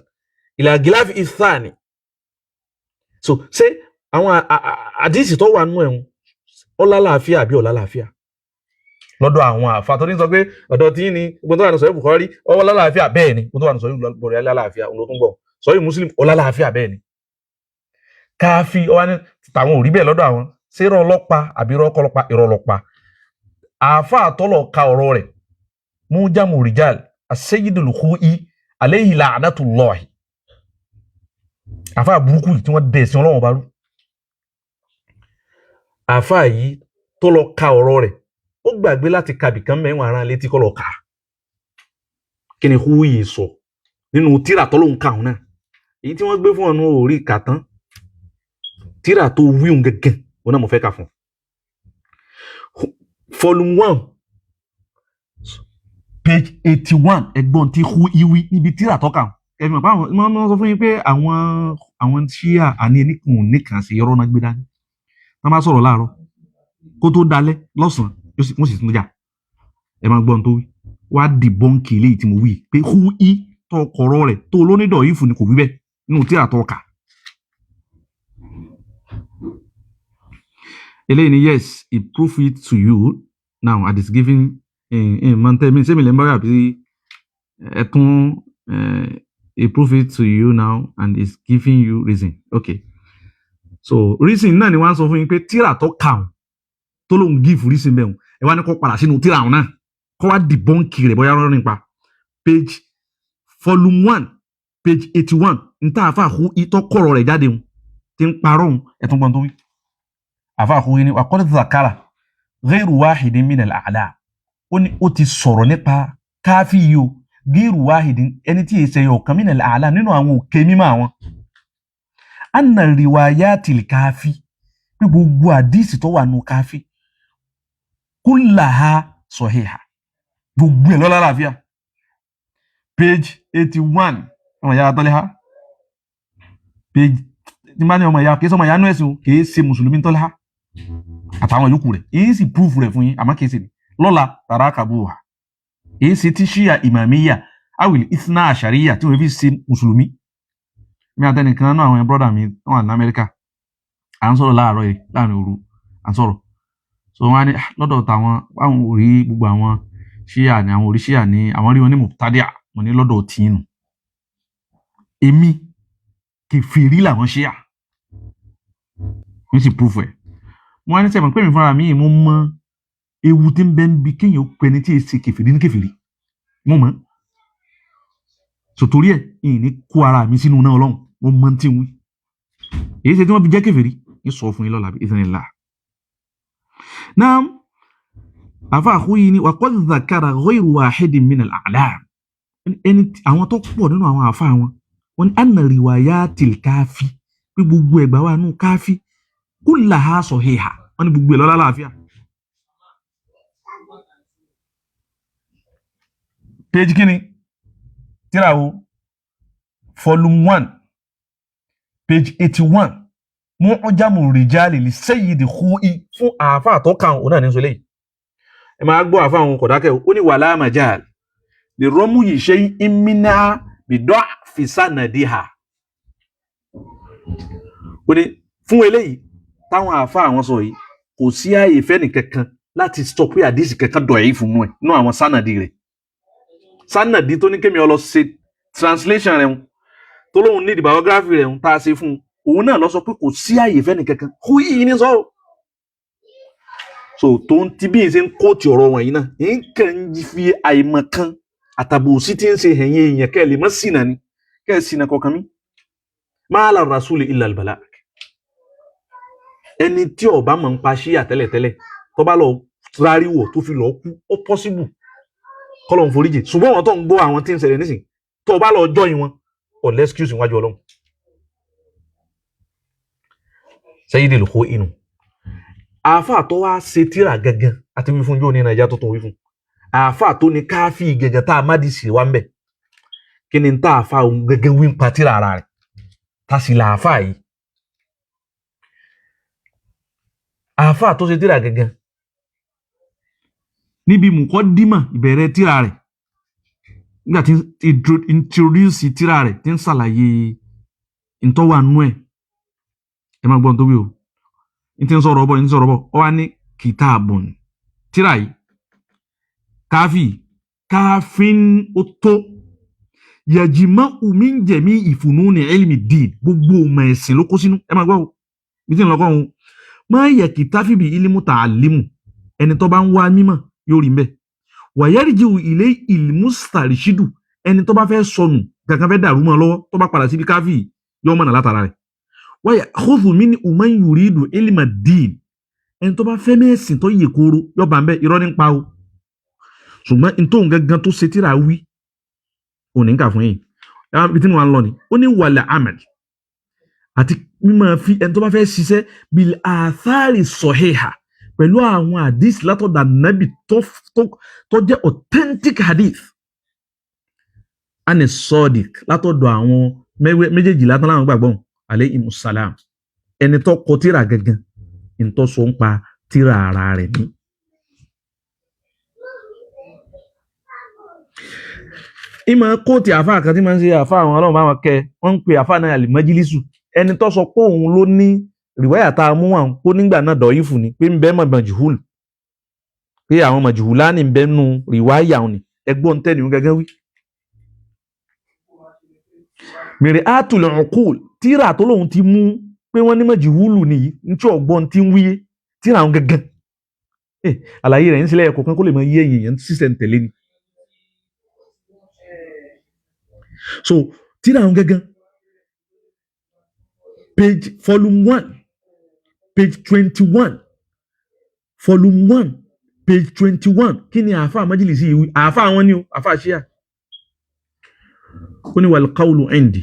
ila gilafihi ath-thani. So ṣé àwọn àdìsí tó wà nù ẹ̀hún ó lálàáfíà àbí ó lálàáfíà lọ́dọ̀ àwọn àfa tó ní sọ pé ọ̀dọ̀ tí ní gbogbo tó wà ní sọ̀rọ̀ Bukhari ọwọ́ lálàáfíà? Bẹ́ẹ̀ ni, gbogbo tó wà ní sọ̀rọ̀ Bukhari lálàáfíà, òun ló tún gbọ́ sọ̀rọ̀ Muslim ó lálàáfíà. Bẹ́ẹ̀ ni káfí ọwọ́ ní tàwọn ò rí bẹ́ẹ̀ lọ́dọ̀ àwọn. Ṣé irọ́ ọlọ́pàá àbí irọ́ ọlọ́pàá? Irọ́ ọlọ́pàá. Àfa àtọ́lọ̀ ka ọ̀rọ̀ rẹ̀ Mujamu Rijal As-Sayyidul Khu'i alayhi la'natullahi, àfa burúkú yìí tí wọ́n dẹ̀ sí Ọlọ́run ọba rú, àfa yìí tó lọ ka ọ̀rọ̀ rẹ̀, ó gbàgbé láti ka bìkan mẹ́wọ̀n ara létí kọ́ lọ kà á. Kí ni Khu'i sọ nínú tíra tó lóun kà òun náà, èyí tí wọ́n gbé fún ọ̀nà orí kà tán, tíra tó wíhun gẹ́gẹ́ òun náà mo fẹ́ kà fún. Volume 1 page 81, ẹ̀gbọ́n tí Khu'i wí níbi tíra tó kà. Ẹ̀mí ọ̀pá àwọn wọ́n sọ fún yín pé àwọn ṣíà àní ẹnìkan ò nìkan sí irọ́ náà gbé dání. Wọ́n bá sọ̀rọ̀ láàárọ̀ kó tó dalẹ́ lọ́sàn-án, wọ́n sì tún jà. Ẹ máa gbọ́n tó wí wá dìbọ́ǹkì eléyìí tí mo wí pé Khu'i tó kọ̀rọ̀ rẹ̀ tó lónídọ̀ yìí fún ni kò wí bẹ́ẹ̀ nínú tíra tó kà. Eléyìí ni yes, he proof it to you now and is giving mọ̀ntẹ́ mi sẹ́mi lè ń bá yà bí ẹ̀tún. He proof it to you now and is giving you reason. Okay, so reason náà ni wọ́n á sọ fún yín pé tíra tó kà ọ́n tó lóun give reason bẹ́ẹ̀, ẹ wá ní kó padà sínú tíra ọ̀hún náà kó wá dìbọ́ǹkì rẹ̀ bóyá rọrùn nípa page volume 1 page 81 níta àfa Khu'i tó kọ̀rọ̀ rẹ̀ jáde hùn tí ń parọ́ hùn. Ẹ̀tún gbọ́n tó wí. Àfa Khu'i ni waqad dhakara ghayru wahidin min al-a'lam, ó ní ó ti sọ̀rọ̀ nípa káfí yìí o, ghayru wahidin, ẹni tí èsè ọ̀kan, min al-a'lam, nínú àwọn òkè mímọ́ àwọn, anna riwayatil káfí, pé gbogbo àdìsí tó wà nù káfí, kullaha sahiha, gbogbo ẹ̀ lọ́la láàfíà. Page 81, ọmọ yàrá tọ́lé ha page Tí n bá ní ọmọ ìyá, kì í sọmọ ìyá nú ẹ̀sìn o, kì í ṣe mùsùlùmí tọ́lá àtàwọn yòókù rẹ̀, èyí sì proof rẹ̀ fún yín, àmọ́ kì í ṣe ní lọ́la tàrà kàbúwà, èyí ṣe tí ṣíà ìmàmíyà awìlì ìsìnà àṣàríyà tí wọ́n fi ṣe mùsùlùmí. Mi àtẹnìkan náà, àwọn brọ́dà mi wọ́n wà ní Amẹ́ríkà, à ń sọ̀rọ̀ láàárọ̀ yìí, láàrin òru à ń sọ̀rọ̀. So wọ́n á ní, "Ah, lọ́dọ̀ tàwọn, àwọn ò rí gbogbo àwọn ṣíà ní, àwọn orí ṣíà ní, àwọn rí wọn ní mùtádíà." Mo ní lọ́dọ̀ tìǹù, èmi kèfèrí làwọn ṣíà, mi sì proof ẹ̀. Mo wá ní sẹ́mi pé mi fúnra mi, mo mọ ewu tí ń bẹ ń bi kéèyàn ó pe ẹni tí èsì kèfèrí ní kèfèrí. Mo mọ̀ sòtórí ẹ̀ ìyìn ní kó ara mi sínú náà. Ọlọ́run, mo mọ tí ń wí. Èyí ṣe tí wọ́n fi jẹ́ kèfèrí ní sọ fún yín lọ́la bí ìsìnlá náà. Àfa àkúyí ni wa qad dhakara ghayru wahidin min al-a'lam, ẹni àwọn tó pọ̀ nínú àwọn àfa wọn, wọn ní anna riwayatil káfí, pé gbogbo ẹgbà wa nù káfí kullaha sahiha, wọn ní gbogbo ẹ̀ lọ́lá láàfíà. Page kínní tíra wo? Volume 1, page 81, Mu'jamu Rijali li Sayyidi Khu'i, fún àáfàá tó kàn òun náà ní sọ léyìí. Ẹ máa gbọ́, àáfàá òun kò dákẹ́ o. Ó ní wala majal li ramyi shay'in minha bi da'fi sanadiha. Ó ní fún eléyìí táwọn àáfàá àwọn sọ yìí, kò sí ààyè fẹ́ni kankan láti sọ pé àdìsí kankan dọ̀yìí fún un ẹ̀ nínú àwọn sánàdì rẹ̀. Sánàdì tó ní kémi ọ lọ ṣe translation rẹ̀ ń tó lóun ní biography rẹ̀ ń tá a ṣe fún un, òun náà lọ sọ pé kò sí ààyè fẹ́ni kankan kó yìí ní sọ ọ́. So tó ń ti bí n ṣe ń kóòtù ọ̀rọ̀ wọ̀nyí náà, ń kàn ń fi àìmọ̀ kan àtàbòsí tí ń ṣe ẹ̀yìn èèyàn kẹ́ ẹ̀ lè mọ́ sínà ni, kẹ́ ẹ̀ sínà kọ̀ọ̀kan mi. Ma ala rasuli illa al-balagh. Ẹni tí ó bá mọ̀ ń pa ṣíyà tẹ́lẹ̀tẹ́lẹ̀, tó bá lọ ráríwọ̀ tó fi lọ kú, ó possible kọ́lọ̀ ń foríjì. Ṣùgbọ́n àwọn tó ń gbọ́ àwọn tí ń ṣẹlẹ̀ nísìn, tó bá lọ join wọn, ọ̀ lẹ́skúsì wájú Ọlọ́run. Sayyid al-Khu'i inú àáfà tó wá ṣe tíra gangan àti wí fún yóò ní Nàìjíríà tó tún wí fún àáfà tó ní káfí gangan tá a má di sí wa ń bẹ̀, kí ni tá àáfà òun gangan wí ń pa tíra ara rẹ̀, tá sì là àáfà yìí, àáfà tó ṣe tíra gangan níbi mùkọ́dímà ìbẹ̀rẹ̀ tíra rẹ̀, nígbà tí introduce tíra rẹ̀, tí ń ṣàlàyé ntọ́wà nú ẹ̀. Ẹ máa gbọ́n tó wí o. N ti ń sọ̀rọ̀ bọ̀, n ti ń sọ̀rọ̀ bọ̀, ọ wá ní kìtàbùn, tíra yìí káfí káfíń, ó tó yàjìmá omi ń jẹ̀mí ìfùnú ní ilmi dín, gbogbo ọmọ ẹ̀sìn ló kó sínú. Ẹ máa gbọ́ o, bí tí ń lọ́kọ́ òun máa yẹ kìtàfí bí ilimu tààlímù, ẹni tó bá ń wá mímọ̀ yóò rí mbẹ́. Wàyẹ́rìjì ilé ìlmùsàrìṣídù, ẹni tó bá fẹ́ sọnù kankan fẹ́ dàrú mọ́ lọ́wọ́, tó bá padà síbi káfí yóò mọ̀nà látara rẹ̀. Wáyà khudhu min man yuridu ilma dín, ẹni tó bá fẹ́ mẹ́sìn tó yè kóró yóò bá ń bẹ́. Irọ́ ní pa o, ṣùgbọ́n ntòun gangan tó ṣe tíra wí òní ń kà fún yìí ibi tí mo wà ń lọ ni. Ó ní wàlẹ̀ amal, àti mímọ́ fi ẹni tó bá fẹ́ ṣiṣẹ́ bil athari sahiha, pẹ̀lú àwọn hadith látọ̀dọ̀ Ànábì tó jẹ́ authentic hadith, ani sadiq, látọ̀dọ̀ àwọn méjèèjì látọ̀ láwọn gbàgbọ́ alayhimus salam. Ẹni tó kọ tíra gangan ntọ́ sọ ń pa tíra ara rẹ̀ ní. Ìmọ̀ kóòtù àfa kan tí máa ń ṣe àfa àwọn ọlọ́run bá wọn kẹ, wọ́n ń pe àfa náà àlìmọ́jílísù. Ẹni tó sọ pé òun ló ní rìwáyà tá a mú àwọn kó nígbà náà dọ̀yìfù ni, pé ń bẹ́ mọ̀ mọ̀jùhùl, pé àwọn mọ̀jùhùlá ní ń bẹ́ nu rìwáyà òun ni. Ẹgbọ́n tẹ́ni òun gẹ́gẹ́ wí. Mèrè átùlẹ̀ ọ̀kúl tíra tó lóun ti mú pé wọ́n ní mọ̀jùhùlù nìyí ní tí ọ̀gbọ́n ti ń wíyé tíra òun gẹ́gẹ́. Àlàyé rẹ̀ ń sílẹ̀ ẹ̀kọ́ kan kó lè mọ iye èèyàn sísẹ̀ ń tẹ̀lé ni. So tíra òun gẹ́gẹ́, page volume 1 page 21, volume 1 page 21, kí ni àáfàá májèlésì yìí wí? Àáfàá wọn ni o, àáfàá ṣíà. Ó ní wal qawlu indi,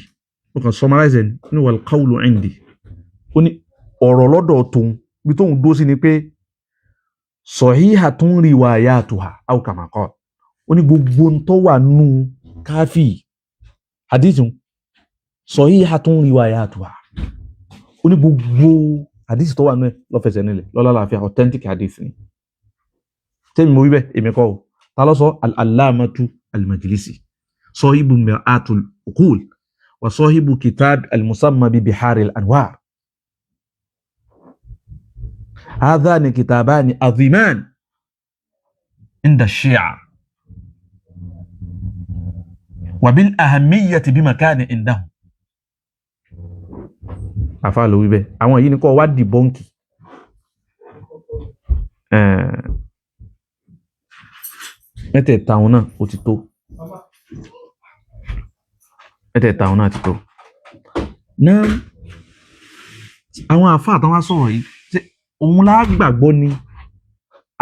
ó kàn summarize ẹ̀ ní, ó ní wal qawlu indi, ó ní ọ̀rọ̀ lọ́dọ̀ tóun bí tóun dó sí ni pé sahihatun riwayatuha aw kama qala. Ó ní gbogbo ń tó wà nù káfí hadithun sahihatun riwayatuha, Ó ní gbogbo hadith tó wà nú ẹ̀ lọ́fẹsẹ̀ nílẹ̀ lọ́lá láàfíà, authentic hadith ni. Tẹ́mi mo wí bẹ́ẹ̀, èmi kọ́ o. Ta ló sọ? Al-allamatu al-Majlisi, sahibu mir'atul uqul wa sahibu kitab al-musamma bi bihar al-anwar. Hadhani kitabani aziman inda shi'a wa bil ahammiyati bi makani indahum. Àfa ló wí bẹ́ẹ̀. Àwọn yìí ni kọ́ wá dìbọ́ǹkì. Mẹ́tẹ̀ẹ̀ta òun náà ó ti tó, mẹ́tẹ̀ẹ̀ta òun náà ti tó. Náà àwọn àfa àtàwọn sọ̀rọ̀ yìí, ṣé òun lá gbàgbọ́ ni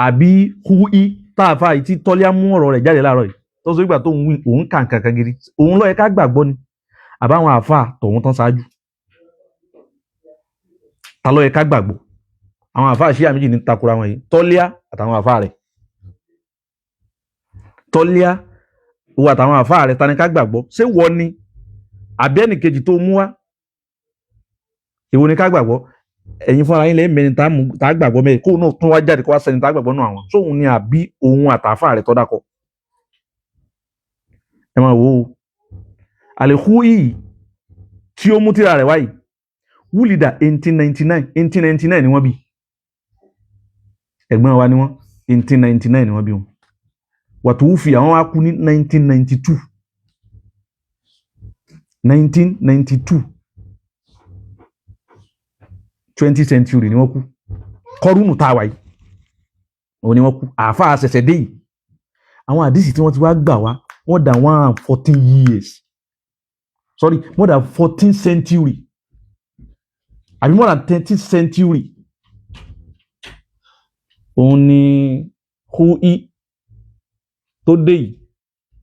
àbí kúí táàfà yìí tí tọ́líà mú ọ̀rọ̀ rẹ̀ jáde láàárọ̀ yìí tó sọ ìgbà tó ń wí òun kà nǹkan kan gidi, òun ló yẹ ká gbàgbọ́ ni àbáwọn àfa tọ̀hún tán ṣáájú? Ta ló yẹ ká gbàgbọ́? Àwọn àfa àṣìyà méjì ní takora wọn yìí, tọ́líà àtàwọn àfa rẹ̀. Tọ́líà, ìwọ àtàwọn àfa rẹ̀, ta ni ká gbàgbọ́? Ṣé wọ ni àbí ẹnìkejì tó mú wá? Èwo ni ká gbàgbọ́? Ẹ̀yin fúnra yín lẹ́yìn mẹ́rin tá a gbàgbọ́ mẹ́rin kóun náà tún wá jáde kó wá sẹ́ni tá a gbàgbọ́ nù àwọn sóun ni àbí òun àtàfà rẹ̀ tọ́dá kọ. Ẹ máa wo àlékún yìí tí ó mú tíra rẹ̀ wáyìí, wúlìdà 1899 ni wọ́n bí. Ẹ̀gbọ́n wa ni wọ́n, 1899 ni wọ́n bí wọn. Wàtúwùfì àwọn wá kú ní 1992, 1992, 20th century ni wọ́n kú. Kọ́rùnù tá a wà yìí òun ni wọ́n kú. Àáfàá ṣẹ̀ṣẹ̀ dé yìí, àwọn àdìsí tí wọ́n ti wá gbà wá more than 114 years, sorry, more than 14th century àbí more than 13th century, òun ni kúí tó dé yìí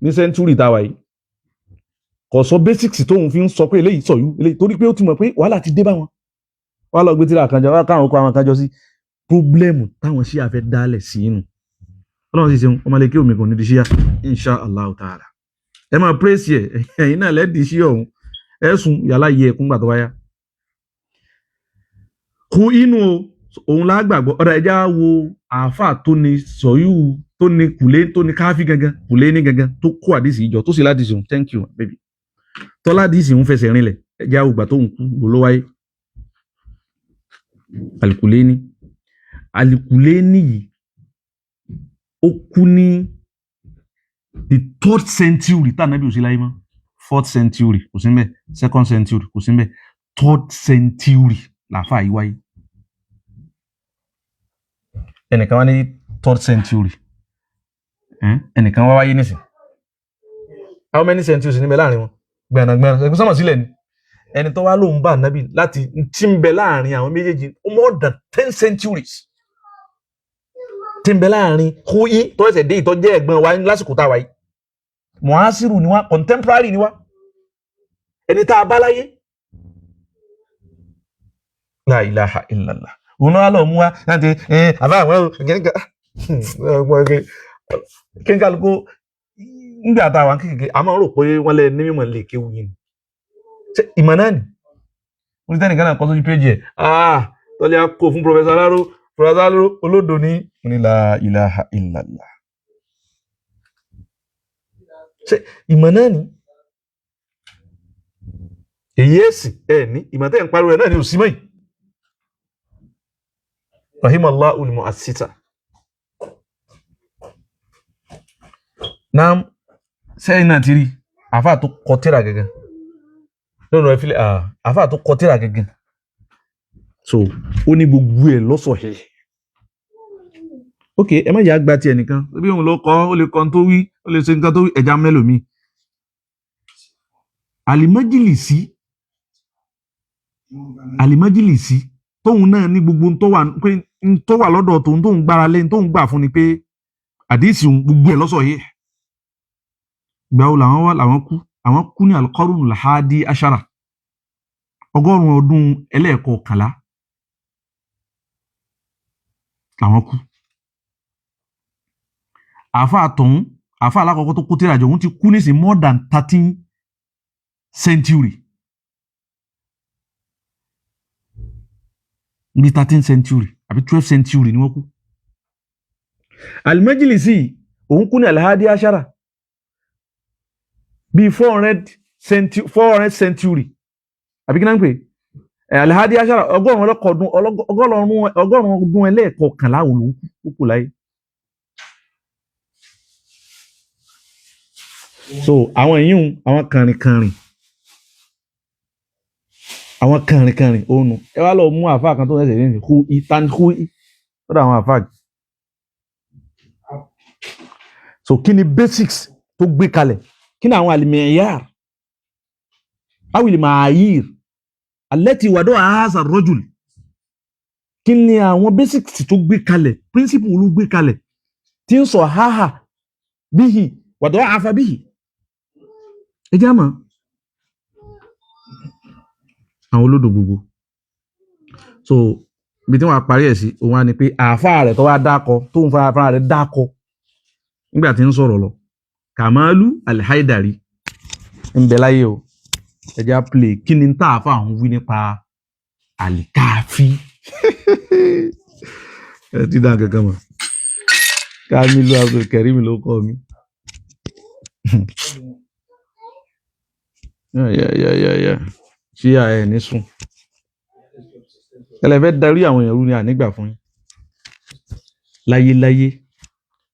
ní century tá a wà yìí. Kò sọ basics tóun fi ń sọ pé eléyìí sọ yìí eléyìí, torí pé ó ti mọ̀ pé wàhálà ti dé bá wọn. Wọ́n lọ gbé tíra kan jọ, wọ́n káwọn kó àwọn kan jọ sí problem táwọn ṣíà fẹ́ dálẹ̀ sí inú. Ọlọ́run sì ṣeun, ọmọlẹ́kí kí omi kò ní di ṣíà insha allah ta'ala. Ẹ máa praise ẹ, ẹ̀yin náà lẹ́ẹ̀dì ṣíà ọ̀hún, ẹ sùn yàrá yẹ ẹkún gbà tó wáyà. Kú inú o, òun la gbàgbọ́. Ọ̀rọ̀ ẹja wo àáfà tó ní sọ̀yù, tó ní kùlé, tó ní káfí gangan, kùlé ní gangan, tó kó àdìsí ìjọ tó sì ládìsí òun. Thank you baby. Tọ́lá àdìsí òun fẹsẹ̀ rinlẹ̀. Ẹja ògbà tó ń kú wò ló wáyé. Alukuleni, Alukuleni yìí ó kú ní the third century tá ànábì ò sí láyé mọ́. Fourth century kò sí mbẹ̀, second century kò sí mbẹ̀, third century làáfà yìí wáyé. Ẹnìkan wá ní third century, ẹnìkan wá wáyé nísìn. How many centuries níbẹ̀ láàrin wọn? Gbẹ̀nàgbẹ̀nà ẹgbẹ́ sọ́mọ̀ sílẹ̀ ni ẹni tó wá lóun bá ànábì láti tí ń bẹ láàrin àwọn méjèèjì, more than 10 centuries tí ń bẹ láàrin kúí tó ẹsẹ̀ dé ìtọ́jẹ́ ẹ̀gbọ́n wa lásìkò tá a wáyé. Muhasiru ni wá, contemporary ni wá, ẹni tá a bá láyé. La ilaha illallah. Òun náà lọ mú wa láti àbá àwọn kí n kálukú nígbà tá a wà kékeré, a máa ń rò pé wọ́n lẹ ní mímọ̀ lè kéwu yìí ni. Ṣé ìmọ̀ náà ni wọ́n ti tẹ́nìkan náà kọ́ sójú péjì ẹ̀? Ah, tọ́lẹ̀ á kó fún Professor Alaro, Professor Alaro olódo ní. Mo ní la ilaha illallah. Ṣé ìmọ̀ náà ni èyí? Èsì ẹ ní ìmọ̀ tẹ́ ń pariwo ẹ̀ náà ni ò sí mọ́ yìí. Rahimallahu al-mu'assisa. Naam, sẹ́yìn náà ti rí àáfàá tó kọ tírà gẹ́gẹ́ lónìí rẹ fílẹ̀, àáfàá tó kọ tírà gẹ́gẹ́. So ó ní gbogbo ẹ̀ lọ́sọ̀ọ́. Ok, ẹ má yà á gba tiẹ̀ nìkan bí òun ló kọ́, ó lè kọ́ tó wí, ó lè ṣe nǹkan tó wí. Ẹja mẹ́lòmíì. Alimajilisi, Alimajilisi tóun náà ní gbogbo tó wà pé tó wà lọ́dọ̀ tóun, tóun gbára lé, tóun gbà fún ni pé àdéhìsì òun gbogbo ẹ̀ lọ́sọ̀ yìí. Ìgbà wo làwọn wá làwọn kú? Àwọn kú ní alqarnu alhadi ashara, 100 ọdún ẹlẹ́ẹ̀kọkànlá làwọn kú. Àáfàá tọ̀hún, àáfàá alákọ̀ọ́kọ́ tó kú tíra jọ, òun ti kú nísìn more than 13th century. Ní 13th century àbí 12th century ni wọ́n kú. Al-Majlisi òun kú ní alhadi ashara, bíi 400 century àbí kí náà ń pè é, alhadi ashara, ọgọ́rùn-ún ọlọ́kọ̀ọ́dún, 100 ọdún ẹlẹ́ẹ̀kọkànlá òun lòún kú kú láyé. So àwọn yìí, àwọn kànrìnkànrìn, àwọn kànrìnkànrìn òun nù. Ẹ wá lọ mú àáfàá kan tó ń ṣẹ̀ṣẹ̀ ní hu itan hu lọ́dọ̀ àwọn àáfàá. So kí ni basics tó gbé kalẹ̀? Kí ni àwọn al-mi'yar aw al-ma'ayir allati wada'a hadha ar-rajul? Kí ni àwọn basics tó gbé kalẹ̀? Principle ló gbé kalẹ̀ tí ń sọ háhà bihi wa da'afa bihi. Ẹ jẹ́ àmọ́ àwọn olódò gbogbo. So ibi tí wọ́n á parí ẹ̀ sí òun á ní pé àáfàá rẹ̀ tó wá dákọ, tó ń fara rẹ̀ dákọ nígbà tí ń sọ̀rọ̀ lọ, Kamalu Al-Haidari ń bẹ láyé o. Ẹ jẹ́ á play kí ni tá àáfàá ń wí nípa Al-Kafi. Ẹ ti dá kankan mọ̀. Kamilu Abdulkareem ló kọ́ mi. Yeah. Ṣé ẹ ní sùn? Ẹ lè fẹ́ darí àwọn èèyàn rú ni ànígbà fún yín. Láyéláyé.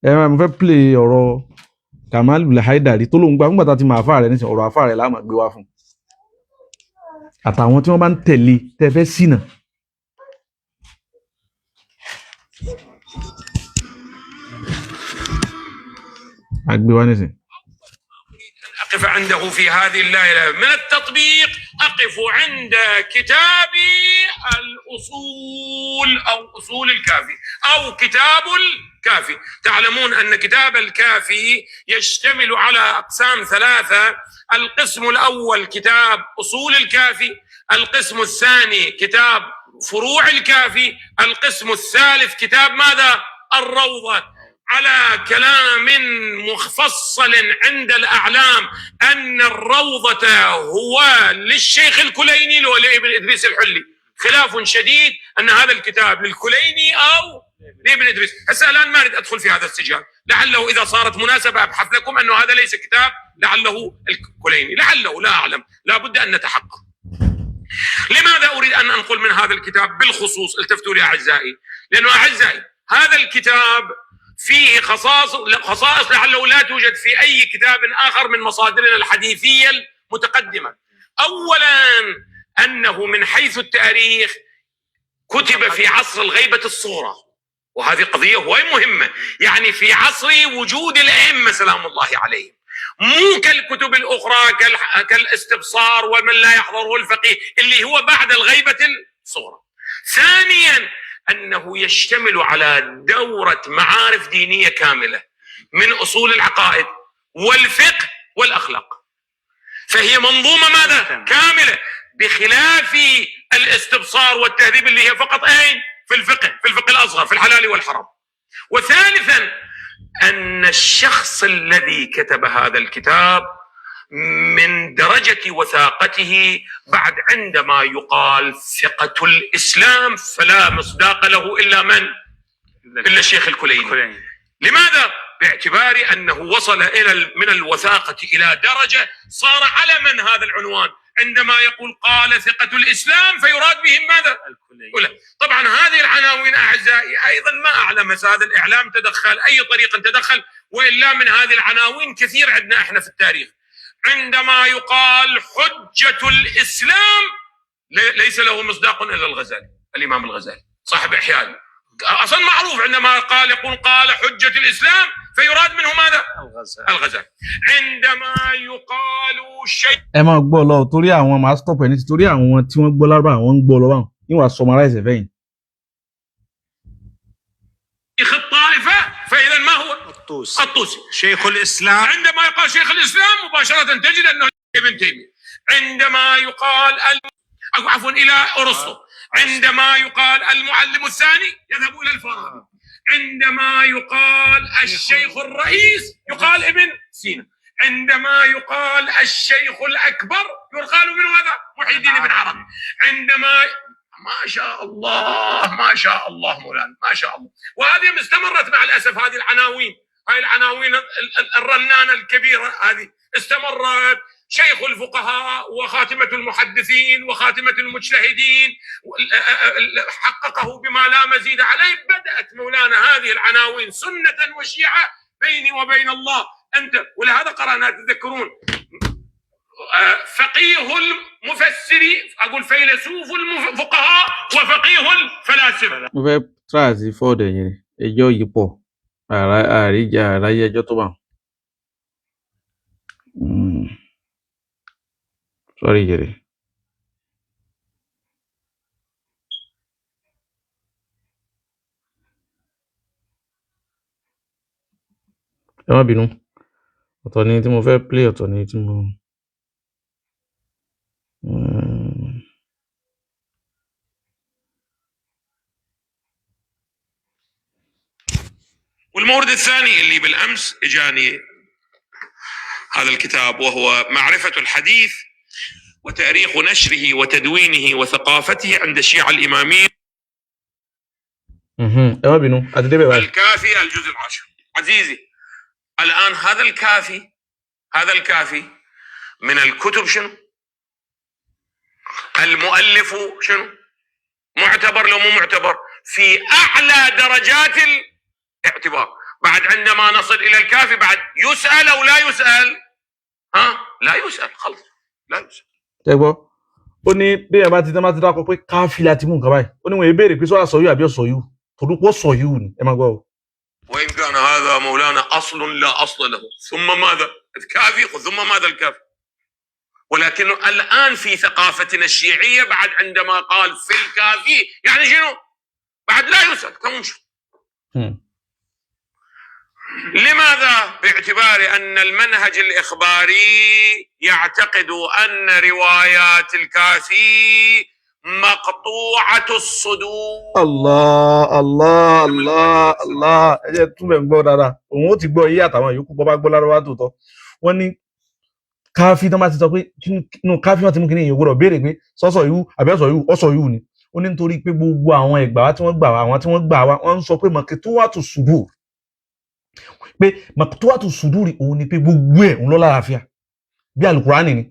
Ẹ máa mo fẹ́ play ọ̀rọ̀ Kamalu Al-Haidari tó lóun gba fúngbà tá a ti mọ àáfàá rẹ̀ nísìnyí, ọ̀rọ̀ àáfàá rẹ̀ la máa gbé wá fún. Àtàwọn tí wọ́n bá ń tẹ̀lé tẹ́ fẹ́ ṣìnà. A gbé wá nísìnyí. أقف عنده في هذه الليلة من التطبيق، أقف عند كتاب الأصول أو أصول الكافي أو كتاب الكافي. تعلمون أن كتاب الكافي يشتمل على أقسام ثلاثة: القسم الأول كتاب أصول الكافي، القسم الثاني كتاب فروع الكافي، القسم الثالث كتاب ماذا؟ الروضة. على كلام مفصل عند الأعلام أن الروضة هو للشيخ الكليني ولابن إدريس الحلي، خلاف شديد أن هذا الكتاب للكليني أو لابن إدريس. هسه الآن ما أريد أدخل في هذا السجال، لعله إذا صارت مناسبة أبحث لكم أنه هذا ليس كتاب لعله الكليني، لعله، لا أعلم، لا بد أن نتحقق. لماذا أريد أن أنقل من هذا الكتاب بالخصوص؟ التفتوا لي أعزائي، لأنه أعزائي هذا الكتاب فيه خصائص لعله لا توجد في أي كتاب آخر من مصادرنا الحديثية المتقدمة. أولا أنه من حيث التاريخ كتب في عصر الغيبة الصغرى، وهذه قضية هواي مهمة، يعني في عصر وجود الأئمة سلام الله عليهم، مو كالكتب الأخرى كالاستبصار ومن لا يحضره الفقيه اللي هو بعد الغيبة الصغرى. ثانيا أنه يشتمل على دورة معارف دينية كاملة من أصول العقائد والفقه والأخلاق، فهي منظومة ماذا؟ كاملة، بخلاف الاستبصار والتهذيب اللي هي فقط أين؟ في الفقه، في الفقه الأصغر، في الحلال والحرام. وثالثا أن الشخص الذي كتب هذا الكتاب من درجة وثاقته بعد عندما يقال ثقة الإسلام فلا مصداق له إلا من؟ إلا الشيخ الكليني. لماذا؟ باعتبار أنه وصل إلى من الوثاقة إلى درجة صار على من هذا العنوان، عندما يقول قال ثقة الإسلام فيراد بهم ماذا؟ الكليني. طبعا هذه العناوين أعزائي أيضا ما أعلم هذا الإعلام تدخل أي طريقة تدخل، وإلا من هذه العناوين كثير عندنا إحنا في التاريخ. عندما يقال حجة الإسلام ليس له مصداق إلا الغزالي، الإمام الغزالي صاحب إحياء أصلا معروف، عندما قال يقول قال حجة الإسلام فيراد منه ماذا؟ الغزالي. عندما يقال شيء Ẹ máa gbọ́ lọ torí àwọn máa stop ẹ ní torí àwọn tí wọ́n gbọ́ lárúbá àwọn ń gbọ́ lọ báwọn níwà summarize ẹ̀ fẹ́yìn. شيخ الطائفة فإذا ما هو؟ الطوسي. الطوسي. شيخ الإسلام. عندما يقال شيخ الإسلام مباشرة تجد أنه ابن تيمية. عندما يقال أو عفوا إلى أرسطو. عندما يقال المعلم الثاني يذهب إلى الفارابي. عندما يقال الشيخ الرئيس يقال ابن سينا. عندما يقال الشيخ الأكبر يقال من هذا؟ محي الدين بن عربي. عندما ما شاء الله، ما شاء الله مولانا، ما شاء الله. وهذه استمرت مع الاسف، هذه العناوين، هاي العناوين الرنانه الكبيره هذه استمرت. شيخ الفقهاء وخاتمه المحدثين وخاتمه المجتهدين حققه بما لا مزيد عليه. بدات مولانا هذه العناوين سنه وشيعه بيني وبين الله انت. ولهذا قرانا، تذكرون، فقيه المفسري، اقول فيلسوف الفقهاء وفقيه الفلاسفه. Mo fẹ́ try àti fọ́ọ̀dù ẹ̀yìn rẹ̀. Ẹjọ́ yìí pọ̀, àríjà àráyé ẹjọ́ tó wà. Sorry jàre. Ẹ má bínú, ọ̀tọ̀ ni tí mo fẹ́ play, ọ̀tọ̀ ni tí mo. والمورد الثاني اللي بالامس اجاني هذا الكتاب، وهو معرفه الحديث وتاريخ نشره وتدوينه وثقافته عند الشيعه الاماميه. Ẹ má bínú, àti débẹ̀ báyìí. الكافي الجزء العاشر. عزيزي، الان هذا الكافي، هذا الكافي من الكتب شنو؟ المؤلف شنو؟ معتبر لو مو معتبر؟ في اعلى درجات الاعتبار. بعد عندما نصل الى الكافي بعد يسال او لا يسال؟ ها؟ لا يسال، خلص لا يسال. Ṣé gbọ́, ó ní bí ẹ bá ti tẹ́ bá ti dákọ pé káfí láti mú nǹkan báyìí, ó ní wọn èébèrè pé sọ́ra sọ̀yù àbí ọ̀sọ̀yù, torí pé ó sọ̀yù ni. Ẹ má gbọ́ o. وان كان هذا مولانا اصل لا اصل له، ثم ماذا؟ الكافي، ثم ماذا الكافي؟ ولكنه الان في ثقافتنا الشيعيه بعد عندما قال في الكافي يعني شنو؟ بعد لا يسال كم. لماذا؟ باعتبار ان المنهج الاخباري يعتقد ان روايات الكافي مقطوعه الصدور. Allah Allah Allah Allah. Ẹ jẹ́ túbẹ̀ ń gbọ́ dáadáa. Òun ó ti gbọ́ iye àtàwọn yòókù bọ́ bá gbọ́ lárúbáwá tòótọ́. Wọ́n ní káfí tán bá ti sọ pé inú káfí wọn ti mú kí ní èèyàn gbọ́dọ̀ béèrè pé sọ́sọ̀ yìí àbí ọ̀sọ̀ yìí, ọ̀sọ̀ yìí ni. Ó ní nítorí pé gbogbo àwọn ẹ̀gbà wa tí wọ́n gbà wá, àwọn tí wọ́n gbà wá, wọ́n ń sọ pé mọ̀kẹ́tùwàtù sùdùr, pé mọ̀kẹ́tùwàtù sùdùr òun ni pé gbogbo ẹ̀ òun ló lálàáfíà bí alukurani ni,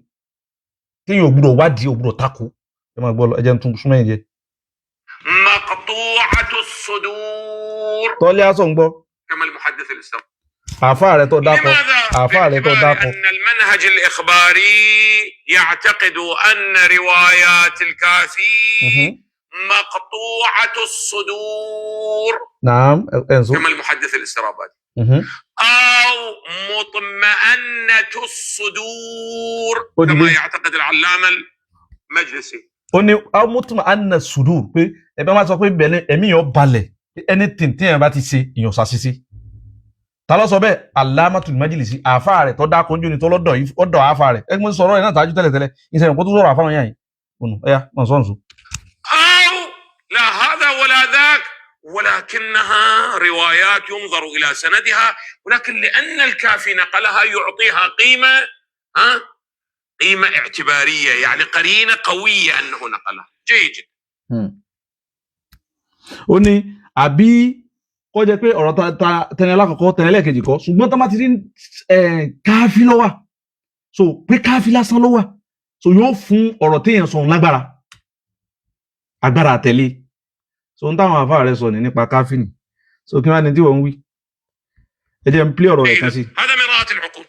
téèyàn ò gbọ́dọ̀ wádìí, ò gbọ́dọ̀ tako. Ẹ máa gbọ́ lọ, ẹ jẹ́ n tún súnmọ́ ẹ̀yìn jẹ. مقطوعه الصدور. Tọ́lé aṣọ ń gbọ́. كما المحدث الاسلام. Àáfàá rẹ tó dákọ. لماذا؟ Àáfàá rẹ tó باعتبار dákọ. أن المنهج الإخباري يعتقد أن روايات الكافي مقطوعة الصدور. Naam, ẹ̀ ń sọ. كما المحدث الاسترابادي، أو مطمئنة الصدور كما Odidi. يعتقد العلامة المجلسي. Ó ní amútùmọ̀ anna sudur, pé ẹ bá máa sọ pé bẹ̀rẹ̀ ẹ̀mí yẹn balẹ̀, anything tí èèyàn bá ti ṣe, èèyàn ṣàṣìṣe. Ta ló sọ bẹ́ẹ̀? Alamatul Majlisi, àáfàá rẹ̀ tó dákọ ojú ni tó lọ́dọ̀ yìí, ọ̀dọ̀ àáfàá rẹ̀. Ẹ mo sọ̀rọ̀ ẹ̀ náà tàájú tẹ́lẹ̀tẹ́lẹ̀ ìṣẹ̀yìn kó tó sọ̀rọ̀ àáfàá wọn yàn yìí ònù ẹ̀yà mọ̀ sọ̀nsù. أو لا هذا ولا ذاك، ولكنها روايات ينظر إلى سندها، ولكن لأن الكافي نقلها يعطيها قيمة، ها، قيمة اعتبارية، يعني قرينة قوية أنه نقلها. جيد جدا. Ó ní àbí kó jẹ́ pé ọ̀rọ̀ tẹni alákọ̀ọ́kọ́, tẹni ẹlẹ́ẹ̀kejì kọ́, ṣùgbọ́n tó bá ti rí káfí ló wà, so pé káfí lásán ló wà, so yóò fún ọ̀rọ̀ téèyàn sọ lágbára, agbára àtẹ̀lé. So n táwọn àfáà rẹ sọ ní nípa káfí ni. So kí wọ́n á ní tí wọ́n ń wí. Ẹ jẹ́ n plé ọ̀rọ̀ rẹ̀ kan sí. هذا مراءة العقول.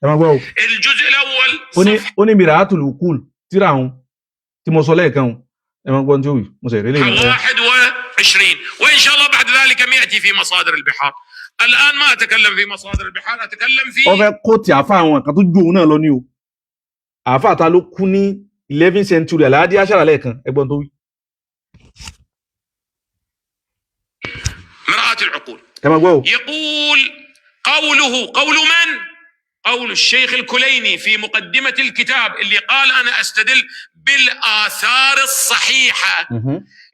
Ẹ máa gbọ́ o. الجزء الأول. Ó ní صفحة ó ní miratul ukul tíra òun tí mo sọ lẹ́ẹ̀kan òun. Ẹ máa gbọ́ ohun tí ó wí, mo sì rí lẹ́yìn ọ̀rọ̀. 21، وإن شاء الله بعد ذلك يأتي في مصادر البحار. الآن ما أتكلم في مصادر البحار، أتكلم في Ó fẹ́ kó ti àáfàá àwọn kan tó ju òun náà lọ ní o. Àáfàá ta ló kú ní 11th century, aláàdí aṣára lẹ́ẹ̀kan, ẹgbọ́n tó wí. مراءة العقول. Ẹ máa gbọ́ o. يقول قوله، قول من؟ قول الشيخ الكليني في مقدمة الكتاب اللي قال أنا أستدل بالآثار الصحيحة،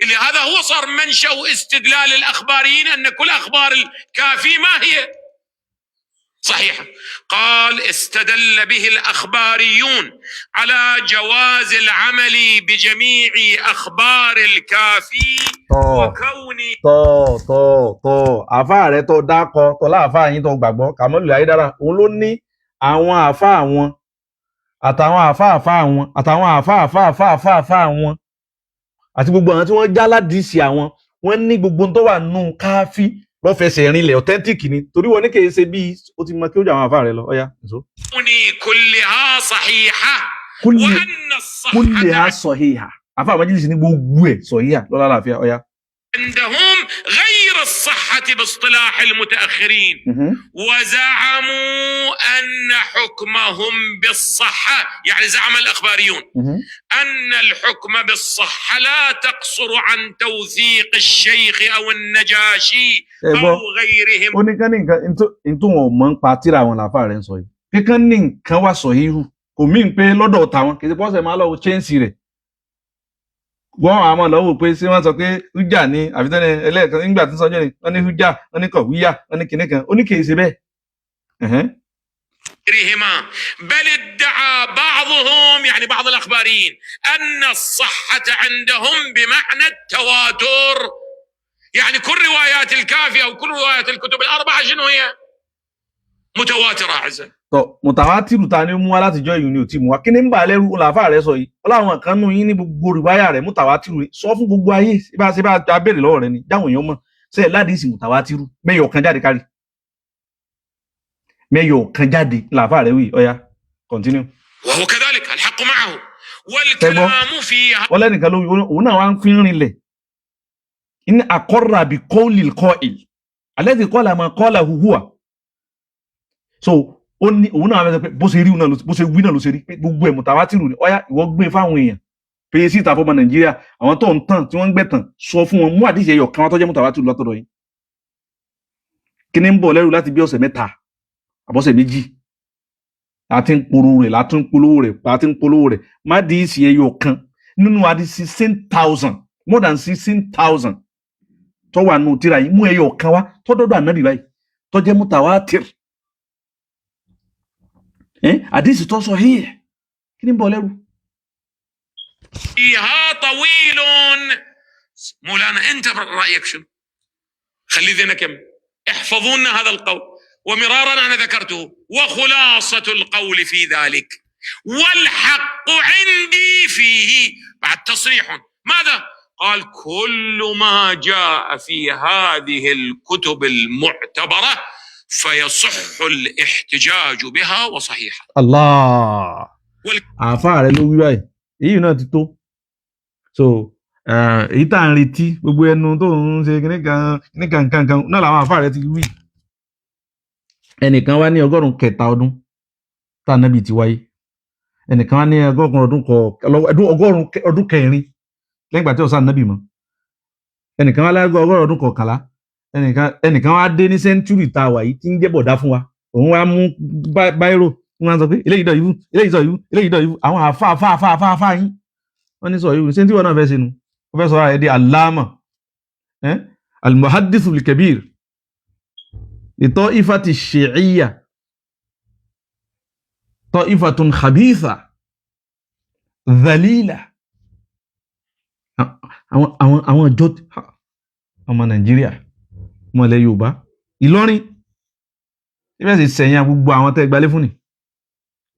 اللي هذا هو صار منشأ استدلال الأخباريين أن كل أخبار الكافي ما هي؟ صحيحة. قال استدل به الأخباريون على جواز العمل بجميع أخبار الكافي Tọ́ وكون tọ́ tọ́ tọ́, àáfàá rẹ tó dákọ tọ́ láàfáà yín tó gbàgbọ́ Kàmọ́lù Ayédára, òun ló ní àwọn àáfàá wọn àtàwọn àáfàá àáfàá wọn àtàwọn àáfàá àáfàá àáfàá àáfàá àáfàá wọn àti gbogbo àwọn tí wọ́n já ládìsí àwọn, wọ́n ní gbogbo tó wà nù káfí lọ́fẹsẹ̀ rinlẹ̀ authentic ni, torí wọn ní kì í ṣe bíi ó ti mọ kí ó jẹ àwọn àáfàá rẹ lọ. Ọ̀yá nso. كلها صحيحة Kúlì وأن kúlì á الصحة sọ̀híhà, àáfàá májílísì ní gbogbo ẹ̀ sọ̀híhà lọ́la àlàáfíà. Ọ̀yá. عندهم غير الصحة باصطلاح المتأخرين. وزعموا أن حكمهم بالصحة، يعني زعم الأخباريون أن الحكم بالصحة لا تقصر عن توثيق الشيخ أو النجاشي Ẹ gbọ́, أو غيرهم. ó ní kán ní nǹkan ntó wọn ò mọ̀ ń pa tíra àwọn làáfàá rẹ̀ ń sọ yìí, kíkán ní nǹkan wà sọ híhù kò mí pé lọ́dọ̀ tàwọn kì í ṣe pọ́sẹ̀ máa lọ́wọ́ chẹ́ǹsì rẹ̀ wọ́n àwọn máa lọ́wọ́ pé ṣé wọ́n sọ pé hújà ni àfitẹ́ni ẹlẹ́ẹ̀kan nígbà tí ń sọjọ́ ni wọ́n ní hújà, wọ́n ní kọ̀wíyà, wọ́n ní kinní kan, ó ní kì í ṣe bẹ́ẹ̀. Ẹ̀hẹ́n. غيرهما، بل ادعى بعضهم، يعني بعض الأخباريين، أن الصحة عندهم بمعنى التواتر، يعني كل روايات الكافي أو كل روايات الكتب الأربعة شنو هي؟ متواترة أعزائي. Tọ mùtàwátìrù ta ni ó mú wá látijọ́ ìyún ni ò tí mú wá, kí ni ń bà á lẹ́rù òun làáfàá rẹ̀ sọ yìí? Ó láwọn kan nù yín ní gbogbo rìwáyà rẹ̀ mùtàwátìrù ni. Sọ fún gbogbo ayé bá a ṣe bá a béèrè lọ́wọ́ rẹ̀ ni jáwọn èèyàn mọ̀ ṣe é ládìísì mùtàwátìrù mẹ́yọ̀ kan jáde kárí mẹ́yọ̀ kan jáde làáfàá rẹ̀ wí. Ọ̀ya, continue. وهو كذلك الحق معه والكلام فيها Wọ́n lẹ́nìkan ló wí, òun náà wá ń fi ń rinlẹ̀ ní àkọ́rà bí kọ́ọ̀lì kọ́ọ̀ìl alẹ́ ti kọ́ọ̀lá máa kọ́ọ̀lá huhùwà. So ó ní òun náà wá fẹ́ sọ pé bó ṣe rí òun náà bó ṣe wí náà ló ṣe rí pé gbogbo ẹ̀ mùtàwátìrù ni. Ọ̀yá, ìwọ gbé fáwọn èèyàn pé síta fọmọ Nàìjíríà, àwọn tó ń tàn tí wọ́n ń gbẹ̀tàn, sọ fún wọn mú àdìsí ẹyọ kan wá tó jẹ́ mùtàwátìrù látọ̀dọ̀ yín. Kí ni ń bọ̀ lẹ́rù láti bí ọ̀sẹ̀ 3 àbọ̀sẹ̀ 2 láti ń polówó rẹ̀, láti ń polówó rẹ̀, láti ń polówó rẹ̀? Má dìísì ẹyọ kan nínú adi 16,000, more than 16,000 tó wà nù tíra yìí, mú ẹyọ kan wá tó dọ́dọ̀ ànábì báyìí tó jẹ́ mutawatir, àdìsí tó sọ híyẹ. Kí ni ń bọ̀ lẹ́rù? فيها طويل. مولانا انت رايك شنو؟ خلي ذهنك يم. احفظوا لنا هذا القول، ومرارا انا ذكرته. وخلاصه القول في ذلك والحق عندي فيه بعد تصريح، ماذا؟ قال كل ما جاء في هذه الكتب المعتبره فيصح الاحتجاج بها وصحيحه. Allah, àáfàá rẹ ló wí báyìí, èyí náà ti tó. So èyí tá à ń retí, gbogbo ẹnu tó ń ṣe kíníkan kíníkan kankan náà làwọn àáfàá rẹ ti wí. Ẹnìkan wá ní 103 ọdún tá ànábì ti wáyé, ẹnìkan wá ní 100 ọdún kọ 100 ọdún kẹrin lẹ́yìn ìgbà tí ọ̀sán ànábì mọ́, ẹnìkan wá lágbó 120 ọdún, ẹnìkan wá dé ní century tá a wà yìí tí ń jẹ́ bọ̀dá fún wa, òun wá mú báírò, wọ́n á sọ pé eléyìí dọ̀ yìí, eléyìí sọ yìí, eléyìí dọ̀ yìí. Àwọn àfa àfa àfa àfa àfa yín wọ́n ní sọ yìí. Ṣé tí wọ́n náà fẹ́ sínú wọ́n fẹ́ sọ ara ẹ̀ di aláàmà almuhadithu kabir ìtọ́ ifá ti ṣìíyà tọ́ ifatun khabitha dhalila. Àwọn ìjọ ọmọ Nàìjíríà, ọmọ ilẹ̀ Yorùbá, Ìlọrin ibẹ̀ sì sẹ̀yìn gbogbo àwọn tẹ́ gbalé fún ni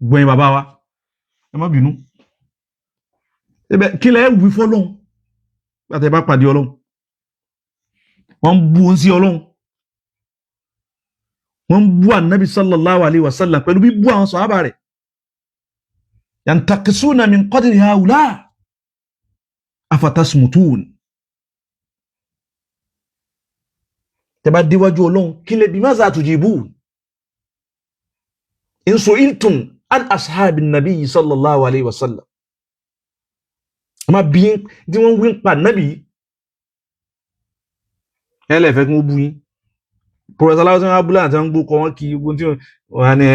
gbẹ̀yìn bàbá wa, ẹ má bínú. Ibẹ̀ kí lẹ wí fọ́lọ́hun gbàtẹ́ ẹ bá pàdé Ọlọ́hun? Wọ́n ń bú sí Ọlọ́hun, wọ́n ń bú ànábì sallallahu alayhi wa sallam pẹ̀lú bí bú àwọn sàhábà rẹ̀. Yantakisuna min qadri haula afatasmutun. Tẹ́ bá déwájú Ọlọ́hun kí lẹ bí maza tujibun in su'iltum an ashabi nabi sallallahu alayhi wa sallam. Ma bí tí wọ́n wí ń pa nábì ẹ lẹ́fẹ̀ẹ́ kí wọ́n bú yín. Professor Aláwọ̀ abúlé àti àwọn gbókọ̀ wọn kí ogun tí wọ́n ní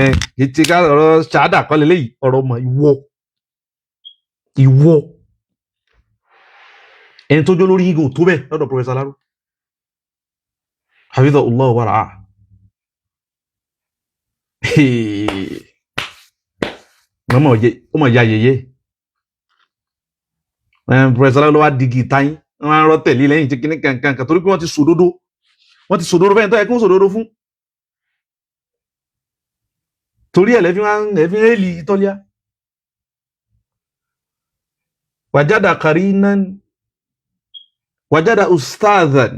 ètí ká ọ̀rọ̀ ṣáádà kọ́ lélẹ́yìí, ọ̀rọ̀ mọ̀ ìwọ ìwọ ẹni tó jó lórí yín tó bẹ́ẹ̀ lọ́dọ̀ Professor Aláró hafidhahullah wa ra'ah. Mọ́mọ́ ọ̀jẹ̀ ó mọ̀ ya yẹyẹ. Pẹ̀sẹ̀ ló wá digi táyín, wọ́n á rọ́ tẹ̀lé lẹ́yìn tí kíní kankan kan torí pé wọ́n ti sòdodo. Wọ́n ti sòdodo bẹ́ẹ̀ tó yẹ kí wọ́n sòdodo fún. Torí ẹ̀ lẹ́fí wọ́n lẹ́fí hẹ́lì tọ́líà. Wàjádà karinan, wàjádà ustadhan,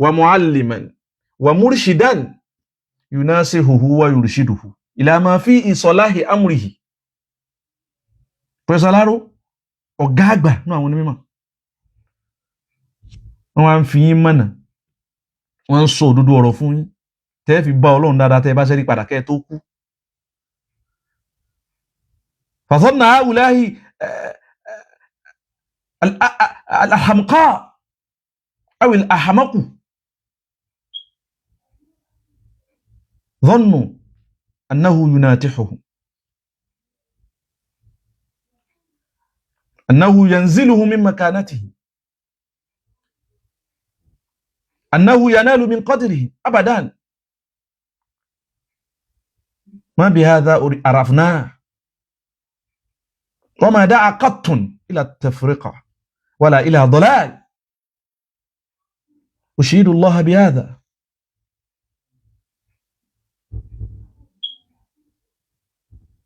wa mualliman, wa murshidan, yunasihuhu wa yurshiduhu ila ma fi isolahi amrihi. Pẹ̀sẹ̀ Aláró, ọ̀gá àgbà náà àwọn onímọ̀. Wọ́n wá ń fi yín mọ̀nà, wọ́n ń sọ òdodo ọ̀rọ̀ fún yín, tẹ́ fi bá Ọlọ́run dáadáa tẹ́ bá ṣẹ́rí padà kẹ́ ẹ tó kú. Fàtọ́nà àwùláhì alhamqa awil ahamaku dhannu annahu yunatihuhum annahu yanziluhu min makanatihi annahu yanalu min qadrihi abadan ma bihadha arafnah وما دعا قط إلى التفرقة ولا إلى ضلال. أشهد الله بهذا.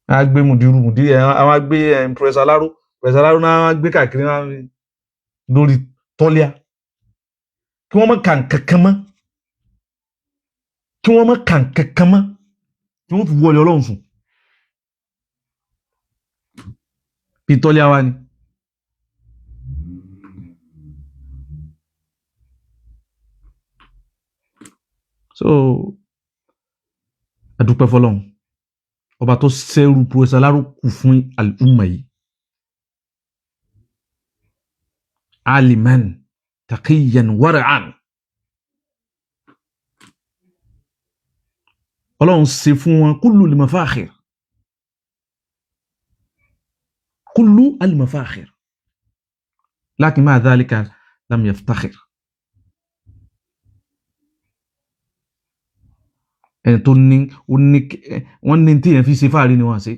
Agbe mudiru mudi àwọn agbe Prince Alaro, Prince Alaro náà gbé káàkiri lórí tọ́líà kí wọ́n má kà nǹkankan mọ́, kí wọ́n má kà nǹkankan mọ́, kí wọ́n fi wọlé Ọlọ́run sùn. Bí tọ́líà wá ni. So adúpẹ́ fọlọ́run ọba tó sẹ́rù Prince Alaro kù fún al-umma yìí. Aliman taqiyan wara'an. Ọlọ́run ṣe fún wọn kullu al-mafakhir, kullu al-mafakhir, lakin ma'a dhalika lam yaftakhir. Ẹni tó ní wọ́n ní tí èèyàn fi ṣe fáàrí ni wọ́n ṣe.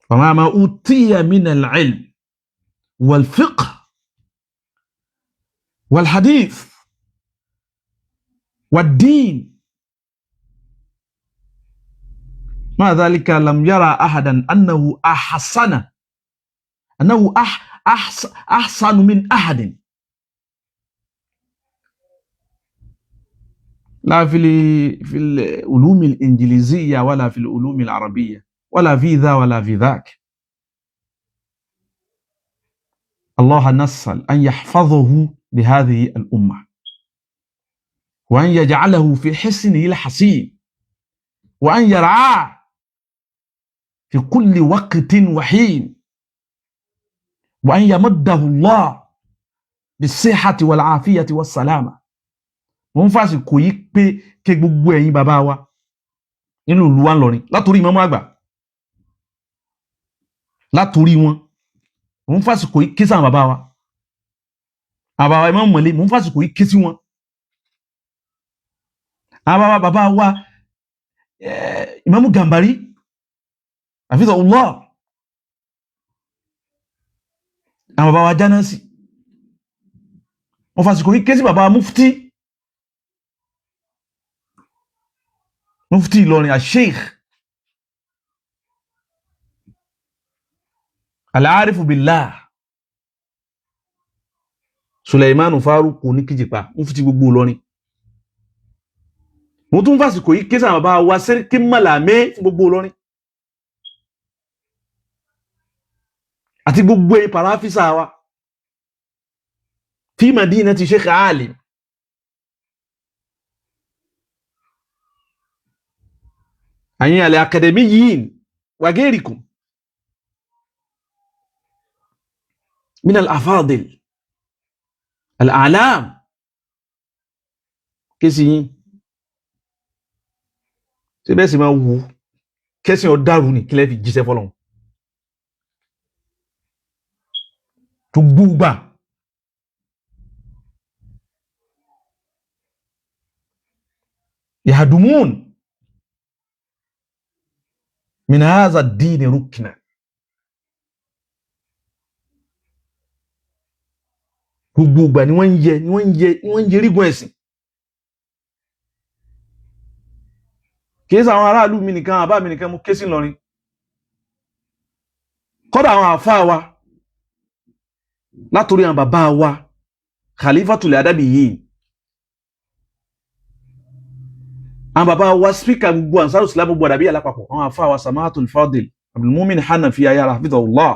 Wa ma utiya min al-ilm wal-fiqh wal-hadith wad-din ma dhalika lam yara ahadan annahu ahsana annahu ahsanu min ahadin. لا في العلوم الإنجليزية ولا في العلوم العربية ولا في ذا ولا في ذاك. الله نسأل أن يحفظه لهذه الأمة وأن يجعله في حسنه الحصين وأن يرعاه في كل وقت وحين وأن يمده الله بالصحة والعافية والسلامة. Mo ń fàsìkò yìí pé kí gbogbo ẹ̀yin bàbá wa nínú ìlú wa Ìlọrin látòrí ìmáàmù àgbà látòrí wọn, mo ń fàsìkò yìí ké sáwọn bàbá wa, bàbá wa ìmáàmù Mọ̀lẹ́, mo ń fàsìkò yìí ké sí wọn, àwọn bàbá wa ìmáàmù Gàmbàrí hafizahullah, àwọn bàbá wa Jánásì, mo fàsìkò yìí ké sí bàbá wa Mufti Ìlọrin Sheikh Al-Arifu Billah Suleimanu Faruku ní Kíjìpá, Mufti gbogbo Ìlọrin. Mo tún fàsìkò yìí ké sáwọn bàbá wa Sẹ́ríkì Màlàmé fún gbogbo Ìlọrin àti gbogbo ẹ̀yin pàráfísà wa fi madinati Sheikh Alim. Àyìn àlẹ́ akademiyin wa ghairikum min al-afadil al-a'lam kí sí yín ṣe bẹ́ẹ̀ sì máa wù kẹ́sìn ọ̀dàrú ní kílẹ̀ fi jíṣẹ́ fọ́lọ́hun tó gbúgbà. Yahdumun Min hadha ad-dini rukna. Gbogbo ìgbà ni wọ́n ń yẹ ni wọ́n ń yẹ ni wọ́n ń yẹrígun ẹ̀sìn. Kìí ṣe àwọn aráàlú mi nìkan, àbá mi nìkan mo ké sí Ìlọrin. Kọ́dà àwọn àfáà wa látòrí àwọn bàbá wa Khalifatul Adabi yìí, àwọn bàbá wa spíkà gbogbo Ansarul Islam gbogbo àdàbí alápapọ̀, àwọn àfáà wa Samahatul Fadil Abdulmumin Hanafi ayára hafidhahullah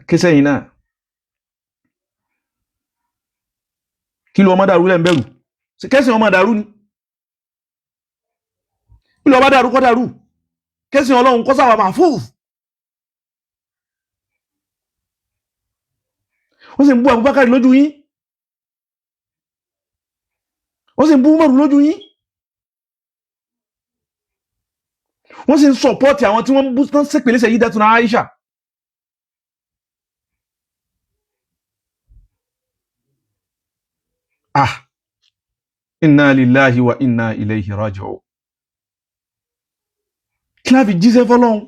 kẹsẹ̀yìn náà. Kí ló ọmọ dàrú lẹ́ ń bẹ̀rù? Kẹsìn ọmọ dàrú ni? Kí ló ọmọ dàrú kọ́ dàrú? Kẹsìn Ọlọ́run kọ́ sáwà mahfuz. Wọ́n sì ń bú Abubakar lójú yín, wọ́n sì ń bú Umaru lójú yín, wọ́n sì ń sọ̀pọ́tì àwọn tí wọ́n ń bú tán sẹ́pẹ̀lẹ́ Sayyidatuna Aisha. Ah, inna lillahi wa inna ilayhi raji'un. Kí la fi jíṣẹ́ fọ́lọ́hun?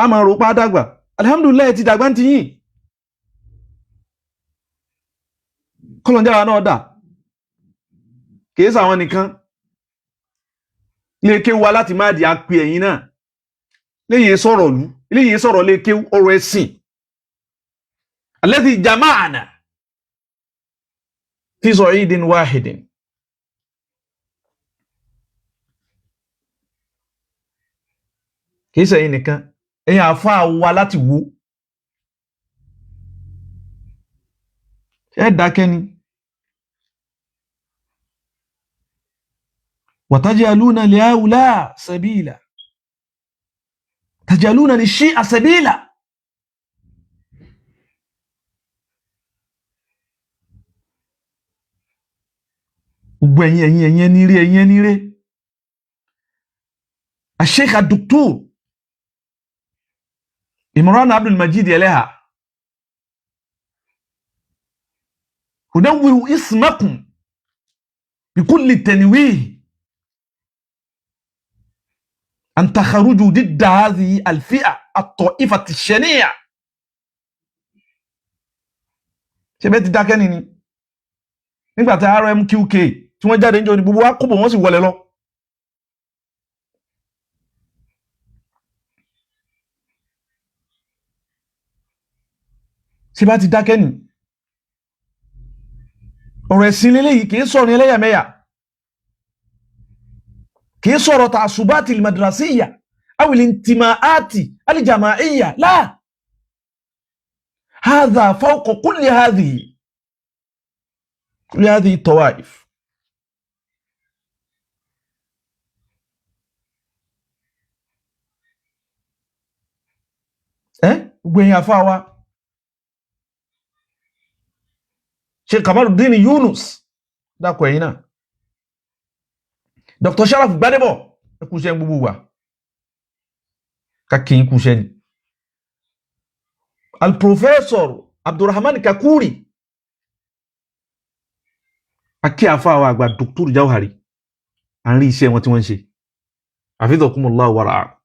A máa rò pa dàgbà. Alhamdulillah ti dàgbà ti yìn. Kọ́lọ̀njára náà dà. Kìí sàwọn nìkan. Lè kéwú wa láti má di apẹ ẹ̀yìn náà. Léyìí sọ̀rọ̀ lú, léyìí sọ̀rọ̀ lè kéwú ọ̀rọ̀ ẹ̀sìn. Alladhi jama'ana fi sa'idin wahidin. Kìí sẹ́yìn nìkan, ẹ̀yin àfáà wa láti wò. Ẹ dákẹ́ ni. Wa tajaluna li haula sabila. Tajaluna li shi'a sabila. Gbogbo ẹ̀yin ẹ̀yin ẹ̀yin ẹni rí, ẹ̀yin ẹni rí. Sheikh Ad-Doktor Imran Abdul Majid Eleha, unawwihu ismakum bikulli tanwih an takharuju didda hadhihi al-fi'a at-ta'ifati ash-shani'a. Ṣé bẹ́ẹ̀ ti dákẹ́ ni ni? Nígbà tí RMQK tí wọ́n jáde níjọ́ ni gbogbo wa kóbò wọ́n sì wọlé lọ. Ṣé bá ti dákẹ́ ni? Ọ̀rọ̀ ẹ̀sìn lélẹ́yìí kìí sọ̀rọ̀ ní ẹlẹ́yàmẹ̀yà, kìí sọ̀rọ̀ tàṣùbátì madrasiyya awil intimaati aljama'iyya, la hadha fawqa kulli hadhihi kulli hadhihi tawaif. Gbogbo ẹ̀yin àfáà wa, Sheikh Kamaluddin Yunus dákọ̀ ẹ̀yin náà, Dr. Sharaf Gbadebo, ẹ kú iṣẹ́ gbogbo wa, kàkì ń kú iṣẹ́ ni. Al-Professor Abdulrahman Kakuri, akí àfáà wa àgbà Dr. Jawhari, à ń rí iṣẹ́ wọn tí wọ́n ń ṣe. Hafidhakumullahu wa ra'akum.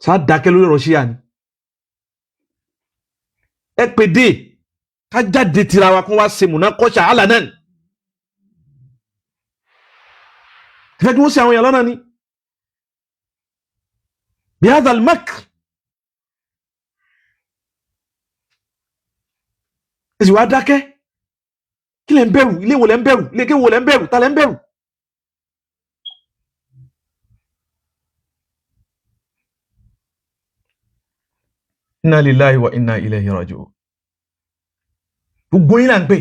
Sá dákẹ́ lórí ọ̀rọ̀ ṣíà ni. Ẹ pè dé ká jáde tira wa kó wá ṣe munaqasha alanan. Ẹ fẹ́ kí wọ́n ṣe àwọn èèyàn lọ́nà ni. Bihadha al-makr. Ẹ sì wá dákẹ́. Kí lẹ̀ ń bẹ̀rù? Ilé wo lẹ̀ ń bẹ̀rù? Ilé kéwo lẹ̀ ń bẹ̀rù? Ta lẹ̀ ń bẹ̀rù? Inna lillahi wa inna ilayhi raji'un. Gbogbo yín là ń pè.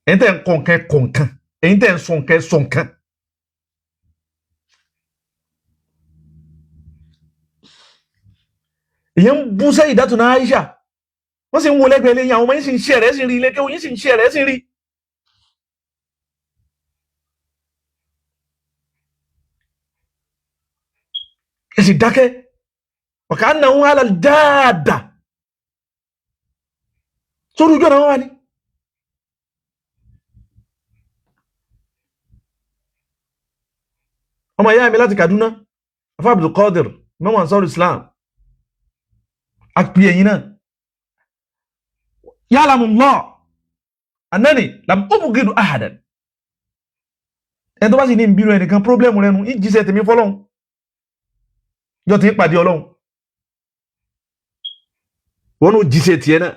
Ẹ̀yin tẹ́ ń kọ nǹkan kọ nǹkan, ẹ̀yin tẹ́ ń sọ nǹkan sọ nǹkan. Èyàn ń bú Sayyidatuna Aisha, wọ́n sì ń wo lẹ́gbẹ̀ẹ́ lẹ́yìn àwọn ọmọ yín sì ń ṣe rẹ̀ sì ń rí ilé kéwú yín sì ń ṣe rẹ̀ sì ń rí. Ẹ sì dákẹ́. Wa ka'annahu ala al-jadda. Sórí ojú ọ̀nà wọn wà ní. Ọmọ ìyá mi láti Kaduna, Afa Abdulkadir, Imam Ansar Islam, a pè ẹ̀yin náà. Ya'lamullah annani lam ubghidu ahadan. Ẹni tó bá sì ní ìbínú ẹnìkan, problem rẹ nu, ìjíṣẹ́ tèmi fọlọ́hún jọ tí ń pàdé Ọlọ́hun, wọn ò jíṣẹ́ tiẹ̀ náà.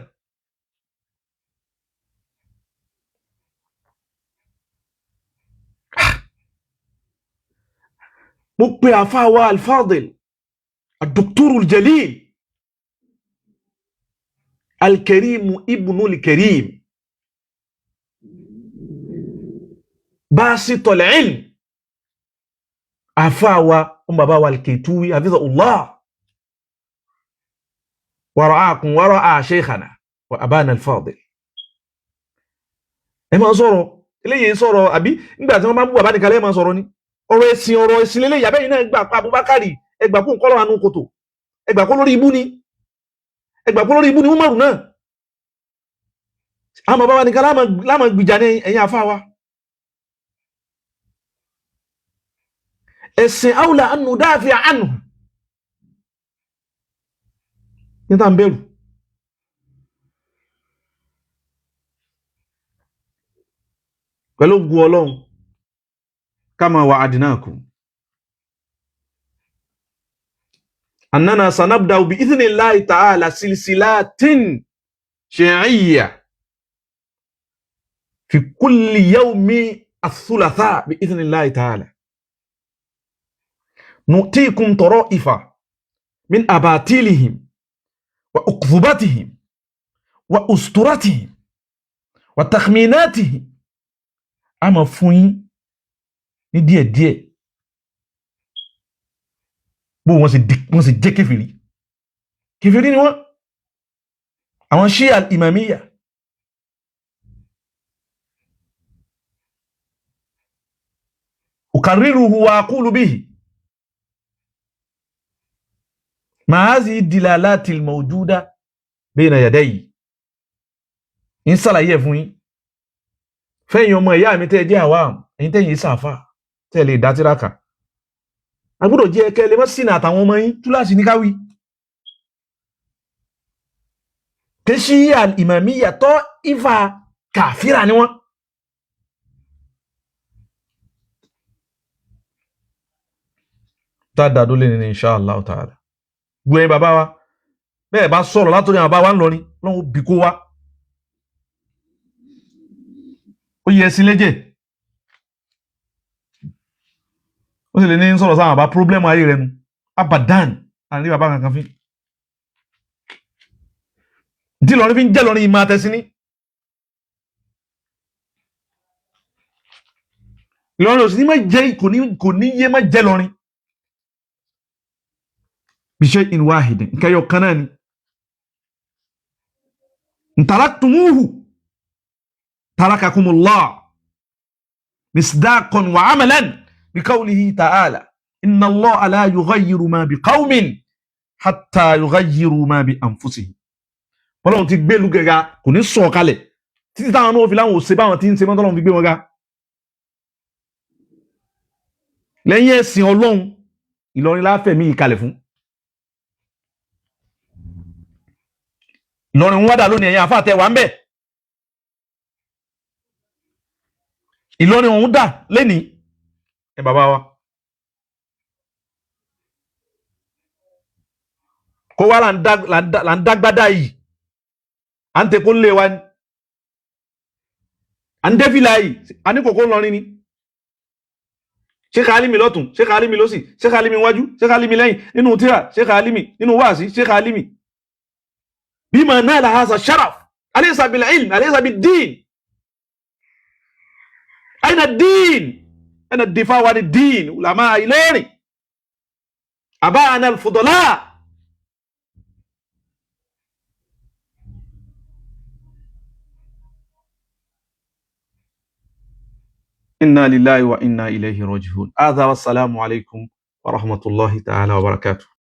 Mo pe àfáà wa Al-Fadil Ad-Doctor Al-Jalil Al-Karim Ibnu Al-Karim Basitul Ilm, àfáà wa ń bàbá wa Al-Kaituwi hafizahullah wa ra'akum wa ra'a shaykhana wa abana Al-Fadil. Ẹ máa sọ̀rọ̀ eléyìí sọ̀rọ̀ àbí nígbà tí wọ́n bá ń bú bàbá nìkan lẹ́ẹ̀ máa sọ̀rọ̀ ni ọ̀rọ̀ ẹ̀sìn, ọ̀rọ̀ ẹ̀sìn lélẹ̀ yàbẹ́ yìí náà. Gbà pa Abubakar, ẹgbà kó nkọ́lọ́ àánú kòtò, ẹgbà kó lórí ibú ni, ẹgbà kó lórí ibú ni Umaru náà. Àwọn bàbá wa nìkan láàmà gbìjà ní ẹ̀yìn àfa wa. Ẹ̀sìn awla an nudafi anhu ní tá à ń bẹ̀rù. Pẹ̀lú ògùn Ọlọ́run, kama wa'adnakum annana sanabda'u bi idhnillahi ta'ala silsilatin shi'iyya fi kulli yawmi ath-thulatha bi idhnillahi ta'ala nu'tikum tara'ifa min abatilihim wa uqdhubatihim wa usturatihim wa takhminatihim. A máa fún yín ní díẹ̀díẹ̀ bó wọ́n sì jẹ́ kèfèrí. Kèfèrí ni wọ́n, àwọn Shia al-Imamiyya. Ukarriruhu wa aqulu bihi ma hadhihi dilalati al-mawjuda bayna yadayi. Ń sàlàyé ẹ̀ fún yín, fẹ́yìn ọmọ ìyá mi tẹ́ ẹ jẹ́ àwa, ẹ̀yin tẹ́yìn ìsàfà tẹ́ lè dá tíráka, a gbọ́dọ̀ jẹ́ ẹkẹ́ lè mọ́ sínú àtàwọn ọmọ yín túláàsì ní káwí. Kí Shia al-Imamiyya tọ́ ifá kàfíra ni wọ́n. Tá a dàdó lé ní insha Allah ta'ala. Gbogbo ẹ̀yin bàbá wa, bẹ́ẹ̀ bá sọ̀rọ̀ látòrí àwọn bàbá wa ń lọrin lọ́wọ́ bí kó wá ó yẹ ẹsìn léjè, ó sì lè ní sọ̀rọ̀ sáwọn àbá. Problem ayé rẹ nu abadan àní bàbá kankan fi tí lọrin fi ń jẹ́ lọrin ìmọ̀ àtẹ̀sí ní. Ìlọrin ò sì ní má jẹ́, kò ní yé má jẹ́ lọrin bi shay'in wahidin, nǹkan yọ kan náà ni ntaraktumuhu tarakakumullah misdaqan wa amalan biqawlihi ta'ala inna Allaha la yughayyiru ma biqawmin hatta yughayyiru ma bi anfusihim. Ọlọ́run ti gbé lúgẹ̀ga kò ní sọ̀ kalẹ̀ títí táwọn náà fi láwọn òsè báwọn tí ń ṣe mọ́tọ́lọ́run fi gbé wọn ga lẹ́yìn ẹ̀sìn Ọlọ́run. Ìlọrin láfẹ̀mí ìkalẹ̀ fún Ìlọrin ń wádà lónìí. Ẹ̀yìn àfáà tẹ wà ń bẹ̀, Ìlọrin òun dà lẹ́nìí ẹ bàbá wa kó wá là ń dágbádá yìí, à ń tẹkó lé wa ni, à ń dẹ́fìlà yìí, à ní kòkó ńlọrin ni. Sheikh Alimi lọ́tún, Sheikh Alimi lọ́sì, Sheikh Alimi wájú, Sheikh Alimi lẹ́yìn, nínú tíra Sheikh Alimi, nínú wáàsí Sheikh Alimi. Bima nala hadha sharaf alaysa bil ilm, alaysa bid din. Aina din, aina difa wa din ulama Ìlọrin abana al-fudala. Inna lillahi wa inna ilayhi raji'un. Hadha wassalamu alaikum wa rahmatullahi ta'ala wa barakatuh.